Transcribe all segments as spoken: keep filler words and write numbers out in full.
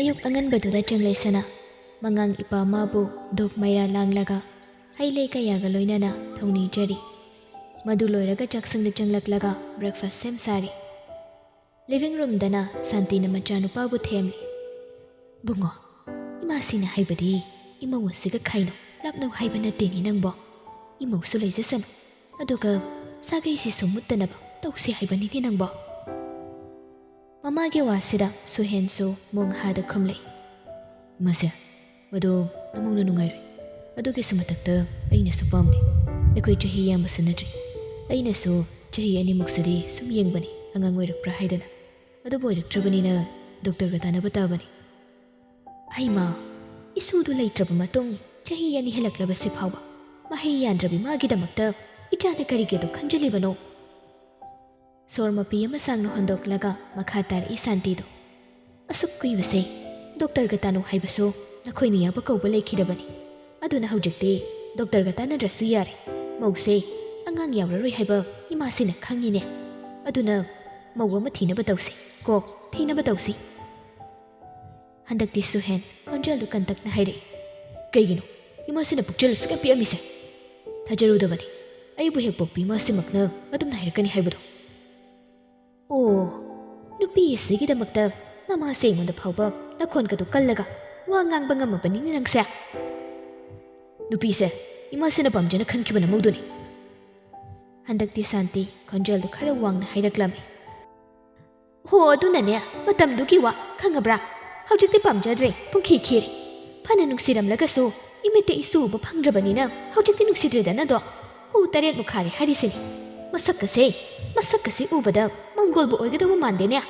ꯑꯌꯨꯛ ꯑꯉꯟꯕꯗꯨꯗ ꯆꯪꯂꯩꯁꯅ ꯃꯉꯥꯡ ꯏꯄꯥ ꯃꯥꯕꯨ ꯙꯨꯞ ꯃꯩꯔꯥ ꯂꯥꯡꯂꯒ ꯍꯩ ꯂꯩ ꯀꯌꯥꯒ ꯂꯣꯏꯅꯅ ꯊꯧꯅꯤꯖꯔꯤ꯫ ꯃꯗꯨ ꯂꯣꯏꯔꯒ ꯆꯥꯛꯁꯪꯗ ꯆꯪꯂꯛꯂꯒ breakfast ꯁꯦꯝ ꯁꯥꯔꯤ꯫ Living roomꯗꯅ ꯁꯥꯟꯇꯤꯅ ꯃꯆꯥꯅꯨꯄꯥꯕꯨ ꯊꯦꯝꯂꯤ꯫ "ꯕꯨꯡꯉꯣ, ꯏꯃꯥꯁꯤꯅ ꯍꯥꯏꯕꯗꯤ ꯏꯃꯧ ꯑꯁꯤꯒ ꯈꯥꯏꯅꯧ ꯂꯥꯞꯅꯧ ꯍꯥꯏꯕ ꯅꯠꯇꯦꯅꯦ ꯅꯪꯕꯣ꯫ ꯏꯃꯧꯁꯨ ꯂꯩꯖꯁꯅꯨ, ꯑꯗꯨꯒ ꯁꯥꯒꯩꯁꯤꯁꯨ ꯃꯨꯠꯇꯅꯕ ꯇꯧꯁꯤ ꯍꯥꯏꯕꯅꯤꯅꯦ ꯅꯪꯕꯣ?" ꯃꯃꯥꯒꯤ ꯋꯥꯁꯤꯗ ꯁꯨꯍꯦꯟꯁꯨ ꯃꯣꯡ ꯍꯥꯗ ꯈꯨꯝꯂꯩ꯫ "ꯏꯃꯥꯁꯦ, ꯃꯗꯨ ꯅꯃꯧꯅ ꯅꯨꯡꯉꯥꯏꯔꯣꯏ꯫ ꯑꯗꯨꯒꯤꯁꯨ ꯃꯊꯛꯇ ꯑꯩꯅꯁꯨ ꯄꯥꯝꯗꯦ꯫ ꯑꯩꯈꯣꯏ ꯆꯍꯤ ꯌꯥꯝꯕꯁꯨ ꯅꯠꯇ꯭ꯔꯤ꯫ ꯑꯩꯅꯁꯨ ꯆꯍꯤ ꯑꯅꯤꯃꯨꯛꯁꯤꯗꯤ ꯁꯨꯝ ꯌꯦꯡꯕꯅꯤ, ꯑꯉꯥꯡ ꯑꯣꯏꯔꯛꯄ꯭ꯔꯥ ꯍꯥꯏꯗꯅ꯫ ꯑꯗꯨꯕꯨ ꯑꯣꯏꯔꯛꯇ꯭ꯔꯕꯅꯤꯅ ꯗꯣꯛꯇꯔꯒ ꯇꯥꯟꯅꯕ ꯇꯥꯕꯅꯤ꯫" "ꯍꯩꯃꯥ, ꯏꯁꯨꯗꯨ ꯂꯩꯇ꯭ꯔꯕ ꯃꯇꯨꯡ ꯆꯍꯤ ꯑꯅꯤ ꯍꯦꯜꯂꯛꯂꯕꯁꯤ ꯐꯥꯎꯕ ꯃꯍꯩ ꯌꯥꯟꯗ꯭ꯔꯕꯤ ꯃꯥꯒꯤꯗꯃꯛꯇ ꯏꯆꯥꯅ ꯀꯔꯤꯒꯤ ꯑꯗꯨ ꯈꯟꯖꯤꯜꯂꯤꯕꯅꯣ?" ꯁꯣꯔ ꯃꯄꯤ ꯑꯃ ꯁꯥꯡꯅ ꯍꯣꯟꯗꯣꯛꯂꯒ ꯃꯈꯥ ꯇꯥꯔꯛꯏ ꯁꯥꯟꯇꯤꯗꯨ꯫ "ꯑꯁꯨꯛ ꯀꯨꯏꯕꯁꯦ ꯗꯣꯛꯇꯔꯒ ꯇꯥꯅꯧ ꯍꯥꯏꯕꯁꯨ ꯅꯈꯣꯏꯅ ꯌꯥꯕ ꯀꯧꯕ ꯂꯩꯈꯤꯗꯕꯅꯤ꯫ ꯑꯗꯨꯅ ꯍꯧꯖꯤꯛꯇꯤ ꯗꯣꯛꯇꯔꯒ ꯇꯥꯟꯅꯗ꯭ꯔꯁꯨ ꯌꯥꯔꯦ꯫ ꯃꯧꯁꯦ ꯑꯉꯥꯡ ꯌꯥꯎꯔꯔꯣꯏ ꯍꯥꯏꯕ ꯏꯃꯥꯁꯤꯅ ꯈꯪꯉꯤꯅꯦ꯫ ꯑꯗꯨꯅ ꯃꯧ ꯑꯃ ꯊꯤꯅꯕ ꯇꯧꯁꯤ꯫ ꯀꯣ, ꯊꯤꯅꯕ ꯇꯧꯁꯤ꯫" ꯍꯟꯗꯛꯇꯤ ꯁꯨꯍꯦꯟ ꯈꯣꯟꯖꯦꯜꯗꯨ ꯀꯟꯇꯛꯅ ꯍꯥꯏꯔꯛꯏ꯫ "ꯀꯩꯒꯤꯅꯣ ꯏꯃꯥꯁꯤꯅ ꯄꯨꯛꯆꯦꯜ ꯑꯁꯨꯛ ꯌꯥꯝ ꯄꯤꯛꯑꯝꯃꯤꯁꯦ? ꯊꯥꯖꯔꯨꯗꯕꯅꯤ꯫ ꯑꯩꯕꯨ ꯍꯦꯛ ꯄꯣꯛꯄꯤ ꯏꯃꯥꯁꯤꯃꯛꯅ ꯑꯗꯨꯝꯅ ꯍꯥꯏꯔꯛꯀꯅꯤ ꯍꯥꯏꯕꯗꯣ꯫ ꯑꯣ, ꯅꯨꯄꯤ ꯑꯁꯤꯒꯤꯗꯃꯛꯇ ꯅꯃꯥꯁꯦ ꯑꯩꯉꯣꯟꯗ ꯐꯥꯎꯕ ꯅꯈꯣꯟꯒꯗꯨ ꯀꯜꯂꯒ ꯋꯥ ꯉꯥꯡꯕ ꯉꯝꯃꯕꯅꯤꯅꯦ ꯅꯪꯁꯦ?" "ꯅꯨꯄꯤꯁꯦ ꯏꯃꯥꯁꯤꯅ ꯄꯥꯝꯖꯅ ꯈꯟꯈꯤꯕ ꯅꯃꯧꯗꯨꯅꯤ꯫" ꯍꯟꯗꯛꯇꯤ ꯁꯥꯟꯇꯤ ꯈꯣꯟꯖꯦꯜꯗꯨ ꯈꯔ ꯋꯥꯡꯅ ꯍꯥꯏꯔꯛꯂꯝꯃꯤ꯫ "ꯍꯣ, ꯑꯗꯨꯅꯅꯦ, ꯃꯇꯝꯗꯨꯒꯤ ꯋꯥ ꯈꯪꯉꯕ꯭ꯔꯥ? ꯍꯧꯖꯤꯛꯇꯤ ꯄꯥꯝꯖꯗ꯭ꯔꯦ, ꯄꯨꯡꯈꯤ ꯈꯤꯔꯦ꯫ ꯐꯅ ꯅꯨꯡꯁꯤꯔꯝꯂꯒꯁꯨ ꯏꯃꯤꯠꯇ ꯏꯁꯨ ꯎꯕ ꯐꯪꯗ꯭ꯔꯕꯅꯤꯅ ꯍꯧꯖꯤꯛꯇꯤ ꯅꯨꯡꯁꯤꯗ꯭ꯔꯦꯗꯅꯗꯣ꯫ ꯍꯨ ꯇꯔꯦꯠ ꯃꯨꯛ ꯈꯥꯔꯦ ꯍꯥꯏꯔꯤꯁꯤꯅꯤ꯫ ꯃꯁꯛꯀꯁꯦ, ꯃꯁꯛꯀꯁꯦ ꯎꯕꯗ ꯃꯪꯒꯣꯜꯕꯨ ꯑꯣꯏꯒꯗꯧꯕ ꯃꯥꯟꯗꯦꯅꯦ꯫"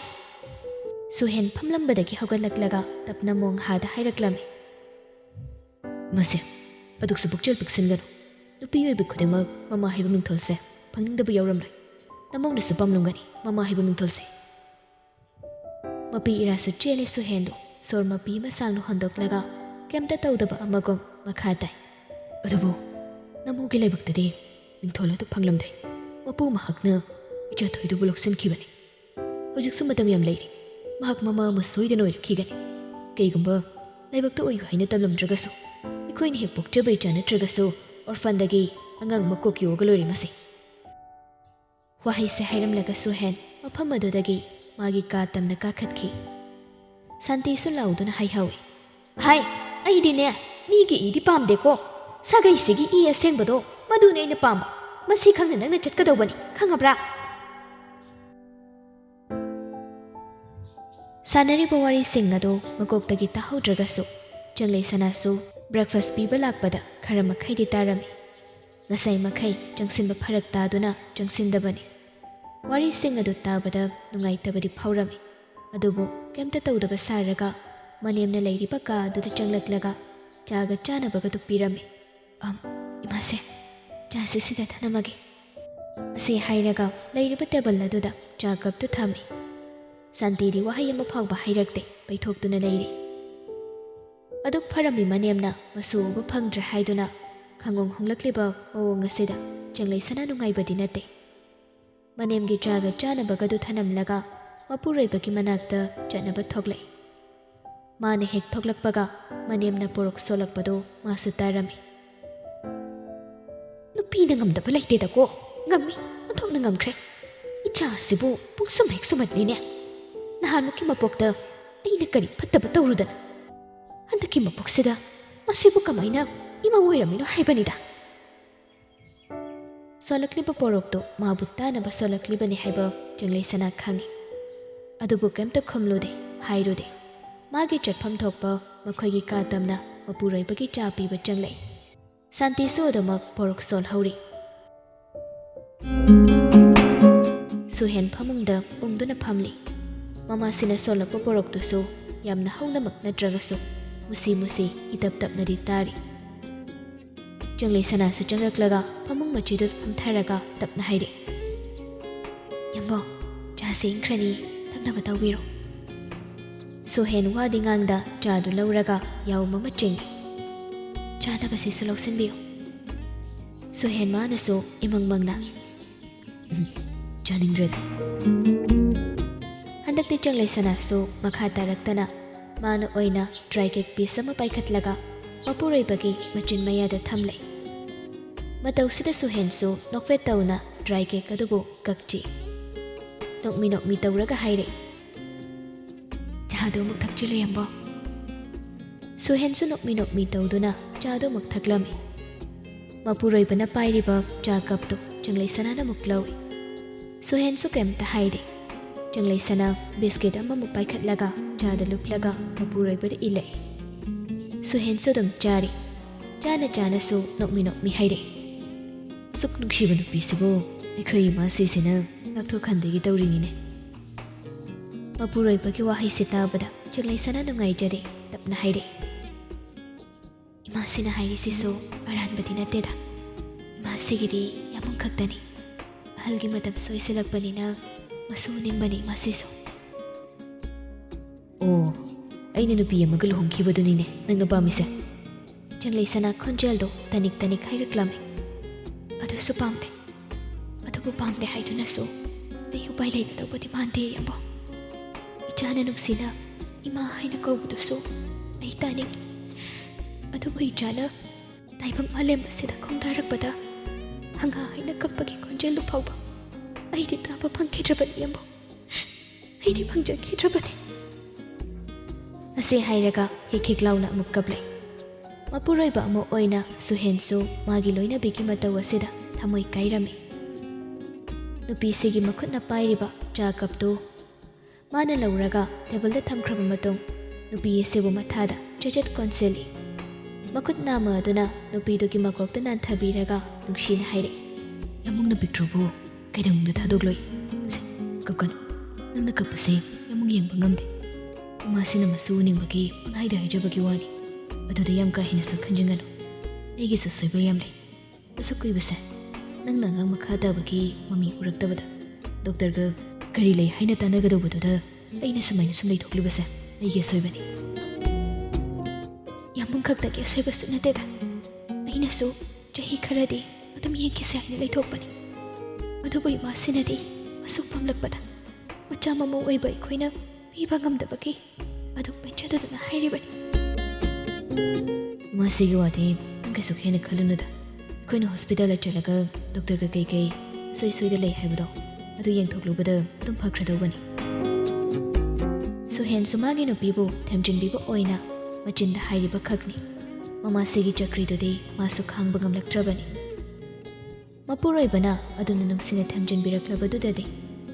ꯁꯨꯍꯦꯟ ꯐꯝꯂꯝꯕꯗꯒꯤ ꯍꯧꯒꯠꯂꯛꯂꯒ ꯇꯞꯅ ꯃꯣꯡ ꯍꯥꯗ ꯍꯥꯏꯔꯛꯂꯝꯃꯤ꯫ "ꯃꯁꯦ, ꯑꯗꯨꯛꯁꯨ ꯄꯨꯛꯆꯦꯜ ꯄꯤꯛꯁꯤꯟꯒꯅꯨ꯫ ꯅꯨꯄꯤ ꯑꯣꯏꯕꯤ ꯈꯨꯗꯤꯡꯃꯛ ꯃꯃꯥ ꯍꯥꯏꯕ ꯃꯤꯡꯊꯣꯜꯁꯦ ꯐꯪꯅꯤꯡꯗꯕ ꯌꯥꯎꯔꯝꯂꯣꯏ꯫ ꯅꯃꯧꯅꯁꯨ ꯄꯥꯝꯂꯝꯒꯅꯤ ꯃꯃꯥ ꯍꯥꯏꯕ ꯃꯤꯡꯊꯣꯜꯁꯦ꯫" ꯃꯄꯤ ꯏꯔꯥꯁꯨ ꯆꯦꯜꯂꯦ ꯁꯨꯍꯦꯟꯗꯨ꯫ ꯁꯣꯔ ꯃꯄꯤ ꯑꯃ ꯁꯥꯡꯅ ꯍꯣꯟꯗꯣꯛꯂꯒ ꯀꯩꯝꯇ ꯇꯧꯗꯕ ꯑꯃꯒꯨꯝ ꯃꯈꯥ ꯇꯥꯏ꯫ "ꯑꯗꯨꯕꯨ ꯅꯃꯧꯒꯤ ꯂꯥꯏꯕꯛꯇꯗꯤ ꯃꯤꯡꯊꯣꯜ ꯑꯗꯨ ꯐꯪꯂꯝꯗꯦ꯫ ꯃꯄꯨ ꯃꯍꯥꯛꯅ ꯏꯆꯥ ꯊꯣꯏꯗꯨꯕꯨ ꯂꯧꯁꯤꯟꯈꯤꯕꯅꯤ꯫ ꯍꯧꯖꯤꯛꯁꯨ ꯃꯇꯝ ꯌꯥꯝ ꯂꯩꯔꯤ꯫ ꯃꯍꯥꯛ ꯃꯃꯥ ꯑꯃ ꯁꯣꯏꯗꯅ ꯑꯣꯏꯔꯛꯈꯤꯒꯅꯤ꯫" ꯀꯩꯒꯨꯝꯕ ꯂꯥꯏꯕꯛꯇ ꯑꯣꯏꯌꯨ ꯍꯥꯏꯅ ꯇꯝꯂꯝꯗ꯭ꯔꯒꯁꯨ, ꯑꯩꯈꯣꯏꯅ ꯍꯦꯛ ꯄꯣꯛꯆꯕ ꯏꯆꯥ ꯅꯠꯇ꯭ꯔꯒꯁꯨ ꯑꯣꯔꯐꯟꯗꯒꯤ ꯑꯉꯥꯡ ꯑꯃ ꯀꯣꯛ ꯌꯣꯛꯑꯒ ꯂꯣꯏꯔꯦ ꯃꯁꯤ꯫ ꯋꯥꯍꯩꯁꯦ ꯍꯥꯏꯔꯝꯂꯒ ꯁꯨꯍꯦꯟ ꯃꯐꯝ ꯑꯗꯨꯗꯒꯤ ꯃꯥꯒꯤ ꯀꯥ ꯇꯝꯅ ꯀꯥꯈꯠꯈꯤ꯫ ꯁꯥꯟꯇꯤꯁꯨ ꯂꯥꯎꯗꯨꯅ ꯍꯥꯏꯍꯧꯏ, "ꯍꯥꯏ, ꯑꯩꯗꯤꯅꯦ, ꯃꯤꯒꯤ ꯏꯗꯤ ꯄꯥꯝꯗꯦꯀꯣ꯫ ꯁꯥꯒꯩꯁꯤꯒꯤ ꯏ ꯑꯁꯦꯡꯕꯗꯣ, ꯃꯗꯨꯅꯦ ꯑꯩꯅ ꯄꯥꯝꯕ꯫ ꯃꯁꯤ ꯈꯪꯅ ꯅꯪꯅ ꯆꯠꯀꯗꯧꯕꯅꯤ, ꯈꯪꯉꯕ꯭ꯔꯥ?" ꯁꯥꯟꯅꯔꯤꯕ ꯋꯥꯔꯤꯁꯤꯡ ꯑꯗꯨ ꯃꯀꯣꯛꯇꯒꯤ ꯇꯥꯍꯧꯗ꯭ꯔꯒꯁꯨ, ꯆꯪꯂꯩ ꯁꯅꯥꯁꯨ ꯕ꯭ꯔꯦꯛꯐꯥꯁ ꯄꯤꯕ ꯂꯥꯛꯄꯗ ꯈꯔ ꯃꯈꯩꯗꯤ ꯇꯥꯔꯝꯃꯤ꯫ ꯉꯁꯥꯏ ꯃꯈꯩ ꯆꯪꯁꯤꯟꯕ ꯐꯔꯛ ꯇꯥꯗꯨꯅ ꯆꯪꯁꯤꯟꯗꯕꯅꯤ꯫ ꯋꯥꯔꯤꯁꯤꯡ ꯑꯗꯨ ꯇꯥꯕꯗ ꯅꯨꯡꯉꯥꯏꯇꯕꯗꯤ ꯐꯥꯎꯔꯝꯃꯤ꯫ ꯑꯗꯨꯕꯨ ꯀꯩꯝꯇ ꯇꯧꯗꯕ ꯁꯥꯔꯒ ꯃꯅꯦꯝꯅ ꯂꯩꯔꯤꯕ ꯀꯥ ꯑꯗꯨꯗ ꯆꯪꯂꯛꯂꯒ ꯆꯥꯒ ꯆꯥꯅꯕꯒꯗꯨ ꯄꯤꯔꯝꯃꯤ꯫ "ꯑꯝ, ꯏꯃꯥꯁꯦ, ꯆꯥꯁꯦ ꯁꯤꯗ ꯊꯅꯝꯃꯒꯦ" ꯑꯁꯤ ꯍꯥꯏꯔꯒ ꯂꯩꯔꯤꯕ ꯇꯦꯕꯜ ꯑꯗꯨꯗ ꯆꯥ ꯀꯞꯇꯨ ꯊꯝꯃꯤ꯫ ꯁꯥꯟꯇꯤꯗꯤ ꯋꯥꯍꯩ ꯑꯃ ꯐꯥꯎꯕ ꯍꯥꯏꯔꯛꯇꯦ, ꯄꯩꯊꯣꯛꯇꯨꯅ ꯂꯩꯔꯤ꯫ ꯑꯗꯨꯛ ꯐꯔꯝꯃꯤ ꯃꯅꯦꯝꯅ ꯃꯁꯨ ꯎꯕ ꯐꯪꯗ꯭ꯔꯦ ꯍꯥꯏꯗꯨꯅ ꯈꯪꯉꯣꯡ ꯍꯣꯡꯂꯛꯂꯤꯕ ꯃꯑꯣꯡ ꯑꯁꯤꯗ ꯆꯪꯂꯩ ꯁꯅꯥ ꯅꯨꯡꯉꯥꯏꯕꯗꯤ ꯅꯠꯇꯦ꯫ ꯃꯅꯦꯝꯒꯤ ꯆꯥꯒ ꯆꯥꯅꯕꯒꯗꯨ ꯊꯅꯝꯂꯒ ꯃꯄꯨꯔꯣꯏꯕꯒꯤ ꯃꯅꯥꯛꯇ ꯆꯠꯅꯕ ꯊꯣꯛꯂꯛꯏ꯫ ꯃꯥꯅ ꯍꯦꯛ ꯊꯣꯛꯂꯛꯄꯒ ꯃꯅꯦꯝꯅ ꯄꯣꯔꯣꯛ ꯁꯣꯜꯂꯛꯄꯗꯨ ꯃꯥꯁꯨ ꯇꯥꯔꯝꯃꯤ꯫ "ꯅꯨꯄꯤꯅ ꯉꯝꯗꯕ ꯂꯩꯇꯦꯗꯀꯣ, ꯉꯝꯃꯤ, ꯑꯣꯟꯊꯣꯛꯅ ꯉꯝꯈ꯭ꯔꯦ꯫ ꯏꯆꯥ ꯑꯁꯤꯕꯨ ꯄꯨꯡꯁꯨꯝ ꯍꯦꯛ ꯁꯨꯝꯍꯠꯂꯤꯅꯦ꯫ ꯅꯍꯥꯟꯃꯨꯛꯀꯤ ꯃꯄꯣꯛꯇ ꯑꯩꯅ ꯀꯔꯤ ꯐꯠꯇꯕ ꯇꯧꯔꯨꯗꯅ? ꯍꯟꯗꯛꯀꯤ ꯃꯄꯣꯛꯁꯤꯗ ꯃꯁꯤꯕꯨ ꯀꯃꯥꯏꯅ ꯏꯃꯧ ꯑꯣꯏꯔꯝꯃꯤꯅꯣ ꯍꯥꯏꯕꯅꯤꯗ"꯫ ꯁꯣꯜꯂꯛꯂꯤꯕ ꯄꯣꯔꯣꯛꯇꯨ ꯃꯥꯕꯨ ꯇꯥꯅꯕ ꯁꯣꯜꯂꯛꯂꯤꯕꯅꯤ ꯍꯥꯏꯕ ꯆꯪꯂꯩ ꯁꯅꯥ ꯈꯪꯏ꯫ ꯑꯗꯨꯕꯨ ꯀꯩꯝꯇ ꯈꯨꯝꯂꯨꯗꯦ, ꯍꯥꯏꯔꯨꯗꯦ꯫ ꯃꯥꯒꯤ ꯆꯠꯐꯝ ꯊꯣꯛꯄ ꯃꯈꯣꯏꯒꯤ ꯀꯥ ꯇꯝꯅ ꯃꯄꯨꯔꯣꯏꯕꯒꯤ ꯆꯥ ꯄꯤꯕ ꯆꯪꯂꯛꯏ꯫ ꯁꯥꯟꯇꯤꯁꯨ ꯑꯗꯨꯃꯛ ꯄꯣꯔꯣꯛ ꯁꯣꯜꯍꯧꯔꯤ꯫ ꯁꯨꯍꯦꯟ ꯐꯃꯨꯡꯗ ꯎꯪꯗꯨꯅ ꯐꯝꯂꯤ꯫ ꯃꯃꯥꯁꯤꯅ ꯁꯣꯜꯂꯛꯄ ꯄꯣꯔꯣꯛꯇꯨꯁꯨ ꯌꯥꯝꯅ ꯍꯧꯅꯃꯛ ꯅꯠꯇ꯭ꯔꯒꯁꯨ ꯃꯨꯁꯤ ꯃꯨꯁꯤ ꯏꯇꯞ ꯇꯞꯅꯗꯤ ꯇꯥꯔꯤ꯫ ꯆꯪꯂꯩ ꯁꯅꯥꯁꯨ ꯆꯪꯂꯛꯂꯒ ꯐꯃꯨꯡ ꯃꯆꯤꯗꯨ ꯐꯝꯊꯔꯒ ꯇꯞꯅ ꯍꯥꯏꯔꯛꯏ, "ꯌꯥꯝꯕꯧ, ꯆꯥꯁꯦ ꯏꯪꯈ꯭ꯔꯅꯤ, ꯊꯛꯅꯕ ꯇꯧꯕꯤꯔꯣ"꯫ ꯁꯨꯍꯦꯟ ꯋꯥꯗꯤ ꯉꯥꯡꯗ ꯆꯥꯗꯨ ꯂꯧꯔꯒ ꯌꯥꯎꯝ ꯑꯃ ꯆꯤꯡꯏ꯫ "ꯆꯥꯅꯕꯁꯤꯁꯨ ꯂꯧꯁꯤꯟꯕꯤꯌꯨ"꯫ ꯁꯨꯍꯦꯟ ꯃꯥꯅꯁꯨ ꯏꯃꯪ ꯃꯪꯅ, "ꯎꯝ, ꯆꯥꯅꯤꯡꯗ꯭ꯔꯦꯗ"꯫ ꯍꯟꯗꯛꯇꯤ ꯆꯪꯂꯩ ꯁꯅꯥꯁꯨ ꯃꯈꯥ ꯇꯥꯔꯛꯇꯅ ꯃꯥꯅ ꯑꯣꯏꯅ ꯗ꯭ꯔꯥꯏ ꯀꯦꯛ ꯄꯤꯁ ꯑꯃ ꯄꯥꯏꯈꯠꯂꯒ ꯃꯄꯨꯔꯣꯏꯕꯒꯤ ꯃꯆꯤꯟ ꯃꯌꯥꯗ ꯊꯝꯂꯦ꯫ ꯃꯇꯧꯁꯤꯗ ꯁꯨꯍꯦꯟꯁꯨ ꯅꯣꯛꯐꯦꯠ ꯇꯧꯅ ꯗ꯭ꯔꯥꯏ ꯀꯦꯛ ꯑꯗꯨꯕꯨ ꯀꯛꯆꯤ꯫ ꯅꯣꯛꯃꯤ ꯅꯣꯛꯃꯤ ꯇꯧꯔꯒ ꯍꯥꯏꯔꯦ, "ꯆꯥꯗꯣ ꯑꯃꯨꯛ ꯊꯛꯆꯤꯜꯂꯨ, ꯌꯥꯝꯕꯣ꯫" ꯁꯨꯍꯦꯟꯁꯨ ꯅꯣꯛꯃꯤ ꯅꯣꯛꯃꯤ ꯇꯧꯗꯨꯅ ꯆꯥꯗꯣ ꯑꯃꯨꯛ ꯊꯛꯂꯝꯃꯤ꯫ ꯃꯄꯨꯔꯣꯏꯕꯅ ꯄꯥꯏꯔꯤꯕ ꯆꯥ ꯀꯞꯇꯨ ꯆꯪꯂꯩ ꯁꯅꯥꯅ ꯑꯃꯨꯛ ꯂꯧꯏ꯫ ꯁꯨꯍꯦꯟꯁꯨ ꯀꯩꯝꯇ ꯍꯥꯏꯗꯦ꯫ ꯆꯪꯂꯩ ꯁꯅꯥ ꯕꯤꯁꯀꯤꯠ ꯑꯃꯃꯨꯛ ꯄꯥꯏꯈꯠꯂꯒ ꯆꯥꯗ ꯂꯨꯞꯂꯒ ꯃꯄꯨꯔꯣꯏꯕꯗ ꯏꯜꯂꯛꯏ꯫ ꯁꯨꯍꯦꯟꯁꯨ ꯑꯗꯨꯝ ꯆꯥꯔꯤ꯫ ꯆꯥꯅ ꯆꯥꯅꯁꯨ ꯅꯣꯛꯃꯤ ꯅꯣꯛꯃꯤ ꯍꯥꯏꯔꯛꯏ, "ꯑꯁꯨꯛ ꯅꯨꯡꯁꯤꯕ ꯅꯨꯄꯤꯁꯤꯕꯨ ꯑꯩꯈꯣꯏ ꯏꯃꯥꯁꯤꯁꯤꯅ ꯉꯥꯛꯊꯣꯛꯍꯟꯗꯒꯤ ꯇꯧꯔꯤꯅꯤꯅꯦ꯫" ꯃꯄꯨꯔꯣꯏꯕꯒꯤ ꯋꯥꯍꯩꯁꯤ ꯇꯥꯕꯗ ꯆꯪꯂꯩ ꯁꯅꯥ ꯅꯨꯡꯉꯥꯏꯖꯔꯦ꯫ ꯇꯞꯅ ꯍꯥꯏꯔꯛꯏ, "ꯏꯃꯥꯁꯤꯅ ꯍꯥꯏꯔꯤꯁꯤꯁꯨ ꯑꯔꯥꯟꯕꯗꯤ ꯅꯠꯇꯦꯗ꯫ ꯏꯃꯥꯁꯤꯒꯤꯗꯤ ꯌꯥꯝꯕꯨꯡ ꯈꯛꯇꯅꯤ꯫ ꯑꯍꯜꯒꯤ ꯃꯇꯝ ꯁꯣꯏꯁꯤꯜꯂꯛꯄꯅꯤꯅ ꯃꯁꯨ ꯎꯅꯤꯡꯕꯅꯤ ꯏꯃꯥꯁꯤꯁꯨ꯫" "ꯑꯣ, ꯑꯩꯅ ꯅꯨꯄꯤ ꯑꯃꯒ ꯂꯨꯍꯣꯡꯈꯤꯕꯗꯨꯅꯤꯅꯦ ꯅꯪꯅ ꯄꯥꯝꯃꯤꯁꯦ?" ꯆꯪꯂꯩ ꯁꯅꯥ ꯈꯣꯟꯖꯦꯜꯗꯣ ꯇꯅꯤꯛ ꯇꯅꯤꯛ ꯍꯥꯏꯔꯛꯂꯝꯃꯤ꯫ "ꯑꯗꯨꯁꯨ ꯄꯥꯝꯗꯦ꯫ ꯑꯗꯨꯕꯨ ꯄꯥꯝꯗꯦ ꯍꯥꯏꯗꯨꯅꯁꯨ ꯑꯩ ꯎꯄꯥꯏ ꯂꯩꯒꯗꯧꯕꯗꯤ ꯃꯥꯟꯗꯦ, ꯌꯥꯝꯕꯣ꯫ ꯏꯆꯥꯅ ꯅꯨꯡꯁꯤꯅ ꯏꯃꯥ ꯍꯥꯏꯅ ꯀꯧꯕꯗꯨꯁꯨ ꯑꯩ ꯇꯥꯅꯤꯡꯏ꯫ ꯑꯗꯨꯕꯨ ꯏꯆꯥꯅ ꯇꯥꯏꯕꯪ ꯃꯥꯂꯦꯝ ꯑꯁꯤꯗ ꯈꯣꯡꯗꯥꯔꯛꯄꯗ ꯍꯪꯒꯥ ꯍꯥꯏꯅ ꯀꯞꯄꯒꯤ ꯈꯣꯟꯖꯦꯜꯗꯨ ꯐꯥꯎꯕ ꯑꯩꯗꯤ ꯇꯥꯕ ꯐꯪꯈꯤꯗ꯭ꯔꯕꯅꯤ, ꯌꯥꯝꯕꯣ꯫ ꯑꯩꯗꯤ ꯐꯪꯖꯈꯤꯗ꯭ꯔꯕꯅꯤ꯫" ꯑꯁꯤ ꯍꯥꯏꯔꯒ ꯍꯤꯛ ꯍꯤꯛ ꯂꯥꯎꯅ ꯑꯃꯨꯛ ꯀꯞꯂꯛꯏ꯫ ꯃꯄꯨꯔꯣꯏꯕ ꯑꯃ ꯑꯣꯏꯅ ꯁꯨꯍꯦꯟꯁꯨ ꯃꯥꯒꯤ ꯂꯣꯏꯅꯕꯤꯒꯤ ꯃꯇꯧ ꯑꯁꯤꯗ ꯊꯃꯣꯏ ꯀꯥꯏꯔꯝꯃꯤ꯫ ꯅꯨꯄꯤꯁꯤꯒꯤ ꯃꯈꯨꯠꯅ ꯄꯥꯏꯔꯤꯕ ꯆꯥ ꯀꯞꯇꯨ ꯃꯥꯅ ꯂꯧꯔꯒ ꯇꯦꯕꯜꯗ ꯊꯝꯈ꯭ꯔꯕ ꯃꯇꯨꯡ, ꯅꯨꯄꯤ ꯑꯁꯤꯕꯨ ꯃꯊꯥꯗ ꯆꯦꯆꯠ ꯀꯣꯟꯁꯤꯜꯂꯤ꯫ ꯃꯈꯨꯠ ꯅꯥꯝꯃ ꯑꯗꯨꯅ ꯅꯨꯄꯤꯗꯨꯒꯤ ꯃꯀꯣꯛꯇ ꯅꯥꯟꯊꯕꯤꯔꯒ ꯅꯨꯡꯁꯤꯅ ꯍꯥꯏꯔꯛꯏ, "ꯌꯥꯝꯕꯨꯡꯅ ꯄꯤꯛꯇ꯭ꯔꯨꯕꯨ ꯀꯩꯗꯧꯅꯨꯡꯗ ꯊꯥꯗꯣꯛꯂꯣꯏ꯫ ꯁꯦ, ꯀꯞꯀꯅꯨ꯫ ꯅꯪꯅ ꯀꯞꯄꯁꯦ ꯌꯥꯝꯕꯨꯡ ꯌꯦꯡꯕ ꯉꯝꯗꯦ꯫ ꯏꯃꯥꯁꯤꯅ ꯃꯁꯨ ꯎꯅꯤꯡꯕꯒꯤ ꯄꯪꯍꯥꯏꯗ ꯍꯥꯏꯖꯕꯒꯤ ꯋꯥꯅꯤ꯫ ꯑꯗꯨꯗ ꯌꯥꯝ ꯀꯥ ꯍꯦꯟꯅꯁꯨ ꯈꯟꯖꯤꯟꯒꯅꯨ꯫ ꯑꯩꯒꯤꯁꯨ ꯑꯁꯣꯏꯕ ꯌꯥꯝ ꯂꯩ꯫ ꯑꯁꯨꯛ ꯀꯨꯏꯕꯁꯦ ꯅꯪꯅ ꯑꯉꯥꯡ ꯃꯈꯥ ꯇꯥꯕꯒꯤ ꯃꯃꯤ ꯎꯔꯛꯇꯕꯗ ꯗꯣꯛꯇꯔꯒ ꯀꯔꯤ ꯂꯩ ꯍꯥꯏꯅ ꯇꯥꯟꯅꯒꯗꯧꯕꯗꯨꯗ ꯑꯩꯅ ꯁꯨꯃꯥꯏꯅ ꯁꯨꯝ ꯂꯩꯊꯣꯛꯂꯤꯕꯁꯦ ꯑꯩꯒꯤ ꯑꯁꯣꯏꯕꯅꯤ꯫" "ꯌꯥꯝꯕꯨꯡ ꯈꯛꯇꯒꯤ ꯑꯁꯣꯏꯕꯁꯨ ꯅꯠꯇꯦꯗ꯫ ꯑꯩꯅꯁꯨ ꯆꯍꯤ ꯈꯔꯗꯤ ꯑꯗꯨꯝ ꯌꯦꯡꯈꯤꯁꯦ ꯍꯥꯏꯅ ꯂꯩꯊꯣꯛꯄꯅꯤ꯫ ꯑꯗꯨꯕꯨ ꯏꯃꯥꯁꯤꯅꯗꯤ ꯑꯁꯨꯛ ꯄꯥꯝꯂꯛꯄꯗ ꯃꯆꯥ ꯃꯃꯧ ꯑꯣꯏꯕ ꯑꯩꯈꯣꯏꯅ ꯄꯤꯕ ꯉꯝꯗꯕꯒꯤ ꯑꯗꯨꯛ ꯄꯦꯟꯖꯗꯗꯅ ꯍꯥꯏꯔꯤꯕꯅꯤ꯫ ꯃꯁꯤꯒꯤ ꯋꯥꯗꯤ ꯅꯪ ꯀꯩꯁꯨ ꯍꯦꯟꯅ ꯈꯜꯂꯨꯅꯨꯗ꯫ ꯑꯩꯈꯣꯏꯅ ꯍꯣꯁꯄꯤꯇꯥꯜꯗ ꯆꯠꯂꯒ ꯗꯣꯛꯇꯔꯒ ꯀꯩꯀꯩ ꯁꯣꯏ ꯁꯣꯏꯗ ꯂꯩ ꯍꯥꯏꯕꯗꯣ ꯑꯗꯨ ꯌꯦꯡꯊꯣꯛꯂꯨꯕꯗ ꯑꯗꯨꯝ ꯐꯈ꯭ꯔꯗꯧꯕꯅꯤ꯫ ꯁꯨꯍꯦꯟꯁꯨ ꯃꯥꯒꯤ ꯅꯨꯄꯤꯕꯨ ꯊꯦꯝꯖꯤꯟꯕꯤꯕ ꯑꯣꯏꯅ ꯃꯆꯤꯟꯗ ꯍꯥꯏꯔꯤꯕ ꯈꯛꯅꯤ꯫ ꯃꯃꯥꯁꯤꯒꯤ ꯆꯀ꯭ꯔꯤꯗꯨꯗꯤ ꯃꯥꯁꯨ ꯈꯥꯡꯕ ꯉꯝꯂꯛꯇ꯭ꯔꯕꯅꯤ꯫ ꯃꯄꯨꯔꯣꯏꯕꯅ ꯑꯗꯨꯝꯅ ꯅꯨꯡꯁꯤꯅ ꯊꯦꯝꯖꯤꯟꯕꯤꯔꯛꯂꯕꯗꯨꯗꯗꯤ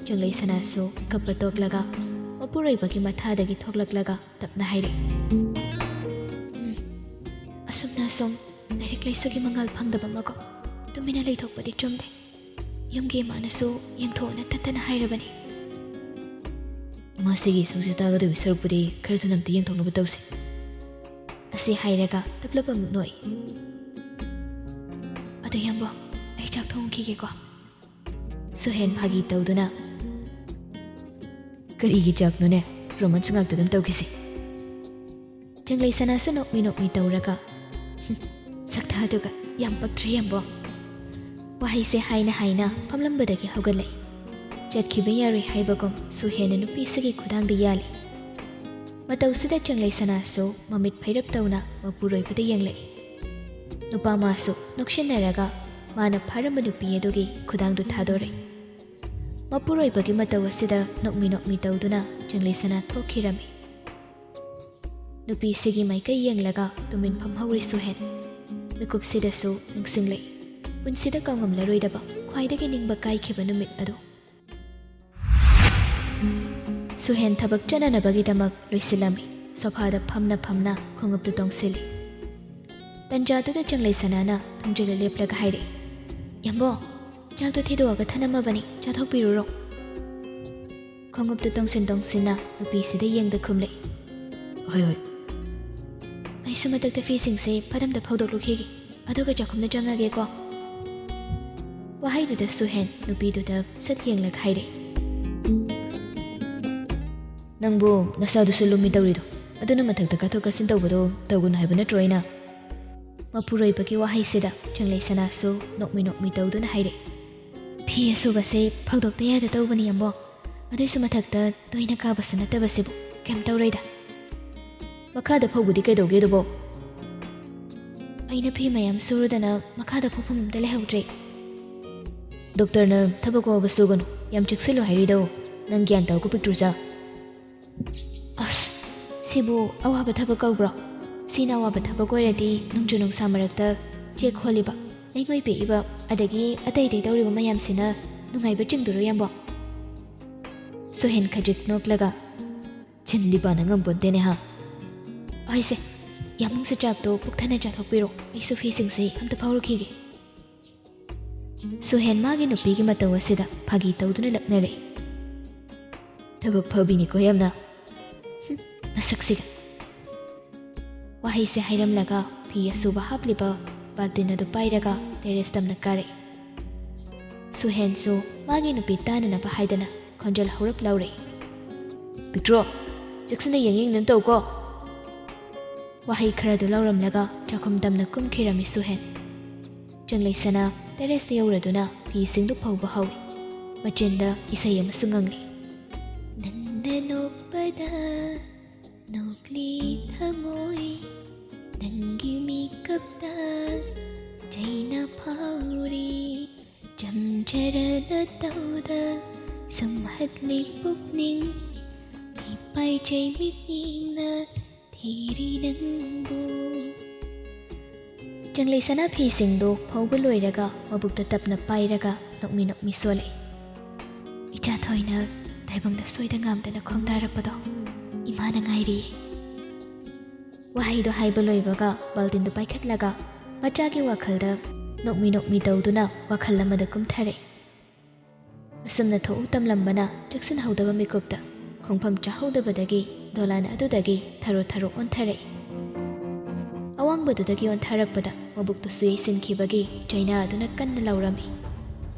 ꯆꯪꯂꯩ ꯁꯅꯥꯁꯨ ꯀꯞꯄ ꯇꯣꯛꯂꯒ ꯃꯄꯨꯔꯣꯏꯕꯒꯤ ꯃꯊꯥꯗꯒꯤ ꯊꯣꯛꯂꯛꯂꯒ ꯇꯞꯅ ꯍꯥꯏꯔꯛꯏ, "ꯎꯝ, ꯑꯁꯨꯝꯅ ꯁꯨꯝ ꯂꯥꯏꯔꯤꯛ ꯂꯥꯏꯁꯨꯒꯤ ꯃꯉꯥꯜ ꯐꯪꯗꯕ ꯃꯒꯨꯝ ꯇꯨꯃꯤꯟꯅ ꯂꯩꯊꯣꯛꯄꯗꯤ ꯆꯨꯝꯗꯦ꯫ ꯌꯨꯝꯒꯤ ꯏꯃꯥꯅꯁꯨ ꯌꯦꯡꯊꯣꯛꯑꯣꯅ ꯇꯠꯇꯅ ꯍꯥꯏꯔꯕꯅꯤ꯫ ꯏꯃꯥꯁꯤꯒꯤ ꯏꯁꯧꯁꯤ ꯇꯥꯒꯗꯧꯕ ꯁꯔꯨꯛꯄꯨꯗꯤ ꯈꯔ ꯊꯨꯅ ꯑꯝꯇ ꯌꯦꯡꯊꯣꯛꯅꯕ ꯇꯧꯁꯤ꯫" ꯑꯁꯤ ꯍꯥꯏꯔꯒ ꯇꯞꯂꯞ ꯑꯃꯨꯛ ꯅꯣꯛꯏ꯫ "ꯑꯗꯣ ꯌꯥꯝꯕꯣ, ꯑꯩ ꯆꯥꯛ ꯊꯣꯡꯈꯤꯒꯦꯀꯣ꯫" ꯁꯨꯍꯦꯟ ꯐꯥꯒꯤ ꯇꯧꯗꯨꯅ, "ꯀꯔꯤꯒꯤ ꯆꯥꯛꯅꯣꯅꯦ? ꯔꯣꯃꯥꯟꯁ ꯉꯥꯛꯇ ꯑꯗꯨꯝ ꯇꯧꯈꯤꯁꯤ꯫" ꯆꯪꯂꯩ ꯁꯅꯥꯁꯨ ꯅꯣꯛꯃꯤ ꯅꯣꯛꯃꯤ ꯇꯧꯔꯒ, "ꯍꯨꯝ, ꯁꯛꯇꯥꯗꯨꯒ ꯌꯥꯝ ꯄꯛꯇ꯭ꯔꯦ ꯌꯥꯝꯕꯣ꯫" ꯋꯥꯍꯩꯁꯦ ꯍꯥꯏꯅ ꯍꯥꯏꯅ ꯐꯝꯂꯝꯕꯗꯒꯤ ꯍꯧꯒꯠꯂꯛꯏ꯫ ꯆꯠꯈꯤꯕ ꯌꯥꯔꯣꯏ ꯍꯥꯏꯕꯒꯨꯝ ꯁꯨꯍꯦꯟꯅ ꯅꯨꯄꯤꯁꯤꯒꯤ ꯈꯨꯗꯥꯡꯗ ꯌꯥꯜꯂꯤ꯫ ꯃꯇꯧꯁꯤꯗ ꯆꯪꯂꯩ ꯁꯅꯥꯁꯨ ꯃꯃꯤꯠ ꯐꯩꯔꯞ ꯇꯧꯅ ꯃꯄꯨꯔꯣꯏꯕꯗ ꯌꯦꯡꯂꯛꯏ꯫ ꯅꯨꯄꯥ ꯃꯥꯁꯨ ꯅꯣꯛꯁꯤꯟꯅꯔꯒ ꯃꯥꯅ ꯐꯥꯔꯝꯕ ꯅꯨꯄꯤ ꯑꯗꯨꯒꯤ ꯈꯨꯗꯥꯡꯗꯨ ꯊꯥꯗꯣꯔꯛꯏ꯫ ꯃꯄꯨꯔꯣꯏꯕꯒꯤ ꯃꯇꯧ ꯑꯁꯤꯗ ꯅꯣꯛꯃꯤ ꯅꯣꯛꯃꯤ ꯇꯧꯗꯨꯅ ꯆꯪꯂꯩ ꯁꯅꯥ ꯊꯣꯛꯈꯤꯔꯝꯃꯤ꯫ ꯅꯨꯄꯤꯁꯤꯒꯤ ꯃꯥꯏꯀꯩ ꯌꯦꯡꯂꯒ ꯇꯨꯃꯤꯟ ꯐꯝꯍꯧꯔꯤ ꯁꯨꯍꯦꯟ꯫ ꯃꯤꯀꯨꯞꯁꯤꯗꯁꯨ ꯅꯤꯡꯁꯤꯡꯂꯛꯏ ꯄꯨꯟꯁꯤꯗ ꯀꯥꯎꯉꯝꯂꯔꯣꯏꯗꯕ ꯈ꯭ꯋꯥꯏꯗꯒꯤ ꯅꯤꯡꯕ ꯀꯥꯏꯈꯤꯕ ꯅꯨꯃꯤꯠ ꯑꯗꯨ꯫ ꯁꯨꯍꯦꯟ ꯊꯕꯛ ꯆꯠꯅꯅꯕꯒꯤꯗꯃꯛ ꯂꯣꯏꯁꯤꯜꯂꯝꯃꯤ꯫ ꯁꯣꯐꯥꯗ ꯐꯝꯅ ꯐꯝꯅ ꯈꯣꯡꯎꯞꯇꯨ ꯇꯣꯡꯁꯤꯜꯂꯤ꯫ ꯇꯟꯖꯥꯗꯨꯗ ꯆꯪꯂꯩ ꯁꯅꯥꯅ ꯊꯣꯡꯖꯤꯜꯂ ꯂꯦꯞꯂꯒ ꯍꯥꯏꯔꯛꯏ, "ꯌꯥꯝꯕꯣ, ꯆꯥꯛꯇꯣ ꯊꯤꯗꯣꯛꯑꯒ ꯊꯅꯝꯃꯕꯅꯤ, ꯆꯥꯊꯣꯛꯄꯤꯔꯨꯔꯣ꯫" ꯈꯣꯡꯎꯞꯇꯨ ꯇꯣꯡꯁꯤꯟ ꯇꯣꯡꯁꯤꯟꯅ ꯅꯨꯄꯤꯁꯤꯗ ꯌꯦꯡꯗ ꯈꯨꯝꯂꯛꯏ, "ꯍꯣꯏ, ꯍꯣꯏ꯫ ꯑꯩꯁꯨ ꯃꯊꯛꯇ ꯐꯤꯁꯤꯡꯁꯦ ꯐꯠ ꯑꯝꯇ ꯐꯧꯗꯣꯛꯂꯨꯈꯤꯒꯦ, ꯑꯗꯨꯒ ꯆꯥꯛꯈꯨꯝꯗ ꯆꯪꯉꯒꯦꯀꯣ꯫" ꯋꯥꯍꯩꯗꯨꯗ ꯁꯨꯍꯦꯟ ꯅꯨꯄꯤꯗꯨꯗ ꯁꯠ ꯌꯦꯡꯂꯒ ꯍꯥꯏꯔꯛꯏ, "ꯅꯪꯕꯨ ꯅꯁꯥꯗꯨꯁꯨ ꯂꯨꯝꯃꯤ ꯇꯧꯔꯤꯗꯣ, ꯑꯗꯨꯅ ꯃꯊꯛꯇ ꯀꯥꯊꯣꯛ ꯀꯥꯁꯤꯟ ꯇꯧꯕꯗꯣ ꯇꯧꯒꯅꯨ ꯍꯥꯏꯕ ꯅꯠꯇ꯭ꯔꯣ ꯑꯩꯅ?" ꯃꯄꯨꯔꯣꯏꯕꯒꯤ ꯋꯥꯍꯩꯁꯤꯗ ꯆꯪꯂꯩ ꯁꯅꯥꯁꯨ ꯅꯣꯛꯃꯤ ꯅꯣꯛꯃꯤ ꯇꯧꯗꯨꯅ ꯍꯥꯏꯔꯛꯏ, "ꯐꯤ ꯑꯁꯨꯕꯁꯦ ꯐꯧꯗꯣꯛꯇ ꯌꯥꯗ ꯇꯧꯕꯅꯤ, ꯌꯥꯝꯕꯣ꯫ ꯑꯗꯨꯏꯁꯨ ꯃꯊꯛꯇ ꯇꯣꯏꯅ ꯀꯥꯕꯁꯨ ꯅꯠꯇꯕꯁꯤꯕꯨ ꯀꯩꯝ ꯇꯧꯔꯣꯏꯗ꯫ ꯃꯈꯥꯗ ꯐꯧꯕꯗꯤ ꯀꯩꯗꯧꯒꯦ ꯑꯗꯨꯕꯣ? ꯑꯩꯅ ꯐꯤ ꯃꯌꯥꯝ ꯁꯨꯔꯨꯗꯅ ꯃꯈꯥꯗ ꯐꯧꯐꯝ ꯑꯝꯇ ꯂꯩꯍꯧꯗ꯭ꯔꯦ꯫ ꯗꯣꯛꯇꯔꯅ ꯊꯕꯛ ꯋꯥꯕ ꯁꯨꯒꯅꯨ, ꯌꯥꯝ ꯆꯦꯛꯁꯤꯜꯂꯨ ꯍꯥꯏꯔꯤꯗꯣ꯫ ꯅꯪ ꯒ꯭ꯌꯥꯟ ꯇꯧꯀꯣ ꯄꯤꯛꯇ꯭ꯔꯨꯆꯥ꯫ ꯑꯁ, ꯁꯤꯕꯨ ꯑꯋꯥꯕ ꯊꯕꯛ ꯀꯧꯕ꯭ꯔꯣ? ꯁꯤꯅ ꯑꯋꯥꯕ ꯊꯕꯛ ꯑꯣꯏꯔꯗꯤ ꯅꯣꯡꯖꯨ ꯅꯨꯡꯁꯥ ꯃꯔꯛꯇ ꯆꯦꯛ ꯍꯣꯜꯂꯤꯕ, ꯂꯩꯉꯣꯏ ꯄꯦꯛꯏꯕ, ꯑꯗꯒꯤ ꯑꯇꯩ ꯑꯇꯩ ꯇꯧꯔꯤꯕ ꯃꯌꯥꯝꯁꯤꯅ ꯅꯨꯡꯉꯥꯏꯕ ꯆꯤꯡꯗꯣꯏꯔꯣ ꯌꯥꯝꯕꯣ? ꯁꯨꯍꯦꯟ ꯈꯖꯤꯛ ꯅꯣꯛꯂꯒ, ꯆꯤꯟꯗꯤ ꯄꯥꯅ ꯉꯝꯄꯣꯟꯇꯦꯅꯦ ꯍꯥ꯫ ꯍꯣꯏꯁꯦ, ꯌꯥꯝꯕꯨꯡꯁꯨ ꯆꯥꯛꯇꯣ ꯄꯨꯛ ꯊꯟꯅ ꯆꯥꯊꯣꯛꯄꯤꯔꯣ, ꯑꯩꯁꯨ ꯐꯤꯁꯤꯡꯁꯦ ꯑꯝꯇ ꯐꯧꯔꯨꯈꯤꯒꯦ꯫ ꯁꯨꯍꯦꯟ ꯃꯥꯒꯤ ꯅꯨꯄꯤꯒꯤ ꯃꯇꯧ ꯑꯁꯤꯗ ꯐꯥꯒꯤ ꯇꯧꯗꯨꯅ ꯂꯛꯅꯔꯦ꯫ ꯊꯕꯛ ꯐꯕꯤꯅꯤꯀꯣ ꯌꯥꯝꯅ꯫ ꯍꯨꯝ, ꯃꯁꯛꯁꯤꯒ꯫ ꯋꯥꯍꯩꯁꯦ ꯍꯥꯏꯔꯝꯂꯒ ꯐꯤ ꯑꯁꯨꯕ ꯍꯥꯞꯂꯤꯕ ꯕꯥꯜꯇꯤꯟ ꯑꯗꯨ ꯄꯥꯏꯔꯒ ꯇꯦꯔꯦꯁ ꯇꯝꯅ ꯀꯥꯔꯛꯏ꯫ ꯁꯨꯍꯦꯟꯁꯨ ꯃꯥꯒꯤ ꯅꯨꯄꯤ ꯇꯥꯅꯅꯕ ꯍꯥꯏꯗꯅ ꯈꯣꯟꯖꯦꯜ ꯍꯧꯔꯞ ꯂꯧꯔꯛꯏ꯫ ꯄꯤꯛꯇ꯭ꯔꯣ, ꯆꯦꯛꯁꯤꯟꯅ ꯌꯦꯡ ꯌꯦꯡꯗꯨꯅ ꯇꯧꯀꯣ꯫ ꯋꯥꯍꯩ ꯈꯔꯗꯨ ꯂꯧꯔꯝꯂꯒ ꯆꯥꯛꯈꯨꯝ ꯇꯝꯅ ꯀꯨꯝꯈꯤꯔꯝꯃꯤ ꯁꯨꯍꯦꯟ꯫ ꯆꯪꯂꯩꯁꯅꯥ ꯇꯦꯔꯦꯁꯇ ꯌꯧꯔꯗꯨꯅ ꯐꯤꯁꯤꯡꯗꯨ ꯐꯧꯕ ꯍꯧꯏ꯫ ꯃꯆꯤꯟꯗ ꯏꯁꯩ ꯑꯃꯁꯨ ꯉꯪꯂꯤ꯫ ꯅꯪꯅ ꯅꯣꯛꯄꯗ ꯅꯣꯛꯂꯤ ꯊꯃꯣꯏ, ꯅꯪꯒꯤ ꯃꯤꯀꯞꯇ ꯆꯩꯅ ꯐꯥꯎꯔꯤ꯫ ꯆꯝꯖꯔꯅ ꯇꯧꯗ ꯁꯨꯝꯍꯠꯂꯤ ꯄꯨꯛꯅꯤꯡ, ꯃꯤꯄꯥꯏꯖꯩ ꯃꯤꯠꯌꯦꯡꯅ ꯊꯤꯔꯤ ꯅꯪꯕꯨ꯫ ꯆꯪꯂꯩꯁꯅꯥ ꯐꯤꯁꯤꯡꯗꯨ ꯐꯧꯕ ꯂꯣꯏꯔꯒ ꯃꯕꯨꯛꯇ ꯇꯞꯅ ꯄꯥꯏꯔꯒ ꯅꯣꯛꯃꯤ ꯅꯣꯛꯃꯤ ꯁꯣꯜꯂꯛꯏ꯫ ꯏꯆꯥ ꯊꯣꯏꯅ ꯇꯥꯏꯕꯪꯗ ꯁꯣꯏꯗ ꯉꯥꯝꯗꯅ ꯈꯣꯡꯗꯥꯔꯛꯄꯗꯣ ꯏꯃꯥꯅ ꯉꯥꯏꯔꯤꯌꯦ꯫ ꯋꯥꯍꯩꯗꯣ ꯍꯥꯏꯕ ꯂꯣꯏꯕꯒ ꯕꯥꯜꯇꯤꯟꯗꯨ ꯄꯥꯏꯈꯠꯂꯒ ꯃꯆꯥꯒꯤ ꯋꯥꯈꯜꯗ ꯅꯣꯛꯃꯤ ꯅꯣꯛꯃꯤ ꯇꯧꯗꯨꯅ ꯋꯥꯈꯜ ꯑꯃꯗ ꯀꯨꯝꯊꯔꯛꯏ꯫ ꯑꯁꯨꯝꯅ ꯊꯣꯛꯎ ꯇꯝꯂꯝꯕꯅ ꯆꯦꯛꯁꯤꯟꯍꯧꯗꯕ ꯃꯤꯀꯨꯞꯇ ꯈꯣꯡꯐꯝ ꯆꯥꯍꯧꯗꯕꯗꯒꯤ ꯗꯣꯂꯥꯟ ꯑꯗꯨꯗꯒꯤ ꯊꯔꯣ ꯊꯔꯣ ꯑꯣꯟꯊꯔꯛꯏ꯫ ꯑꯋꯥꯡꯕꯗꯨꯗꯒꯤ ꯑꯣꯟꯊꯔꯛꯄꯗ ꯃꯕꯨꯛꯇꯨ ꯁꯨꯏ ꯁꯤꯟꯈꯤꯕꯒꯤ ꯆꯩꯅꯥ ꯑꯗꯨꯅ ꯀꯟꯅ ꯂꯥꯎꯔꯝꯃꯤ꯫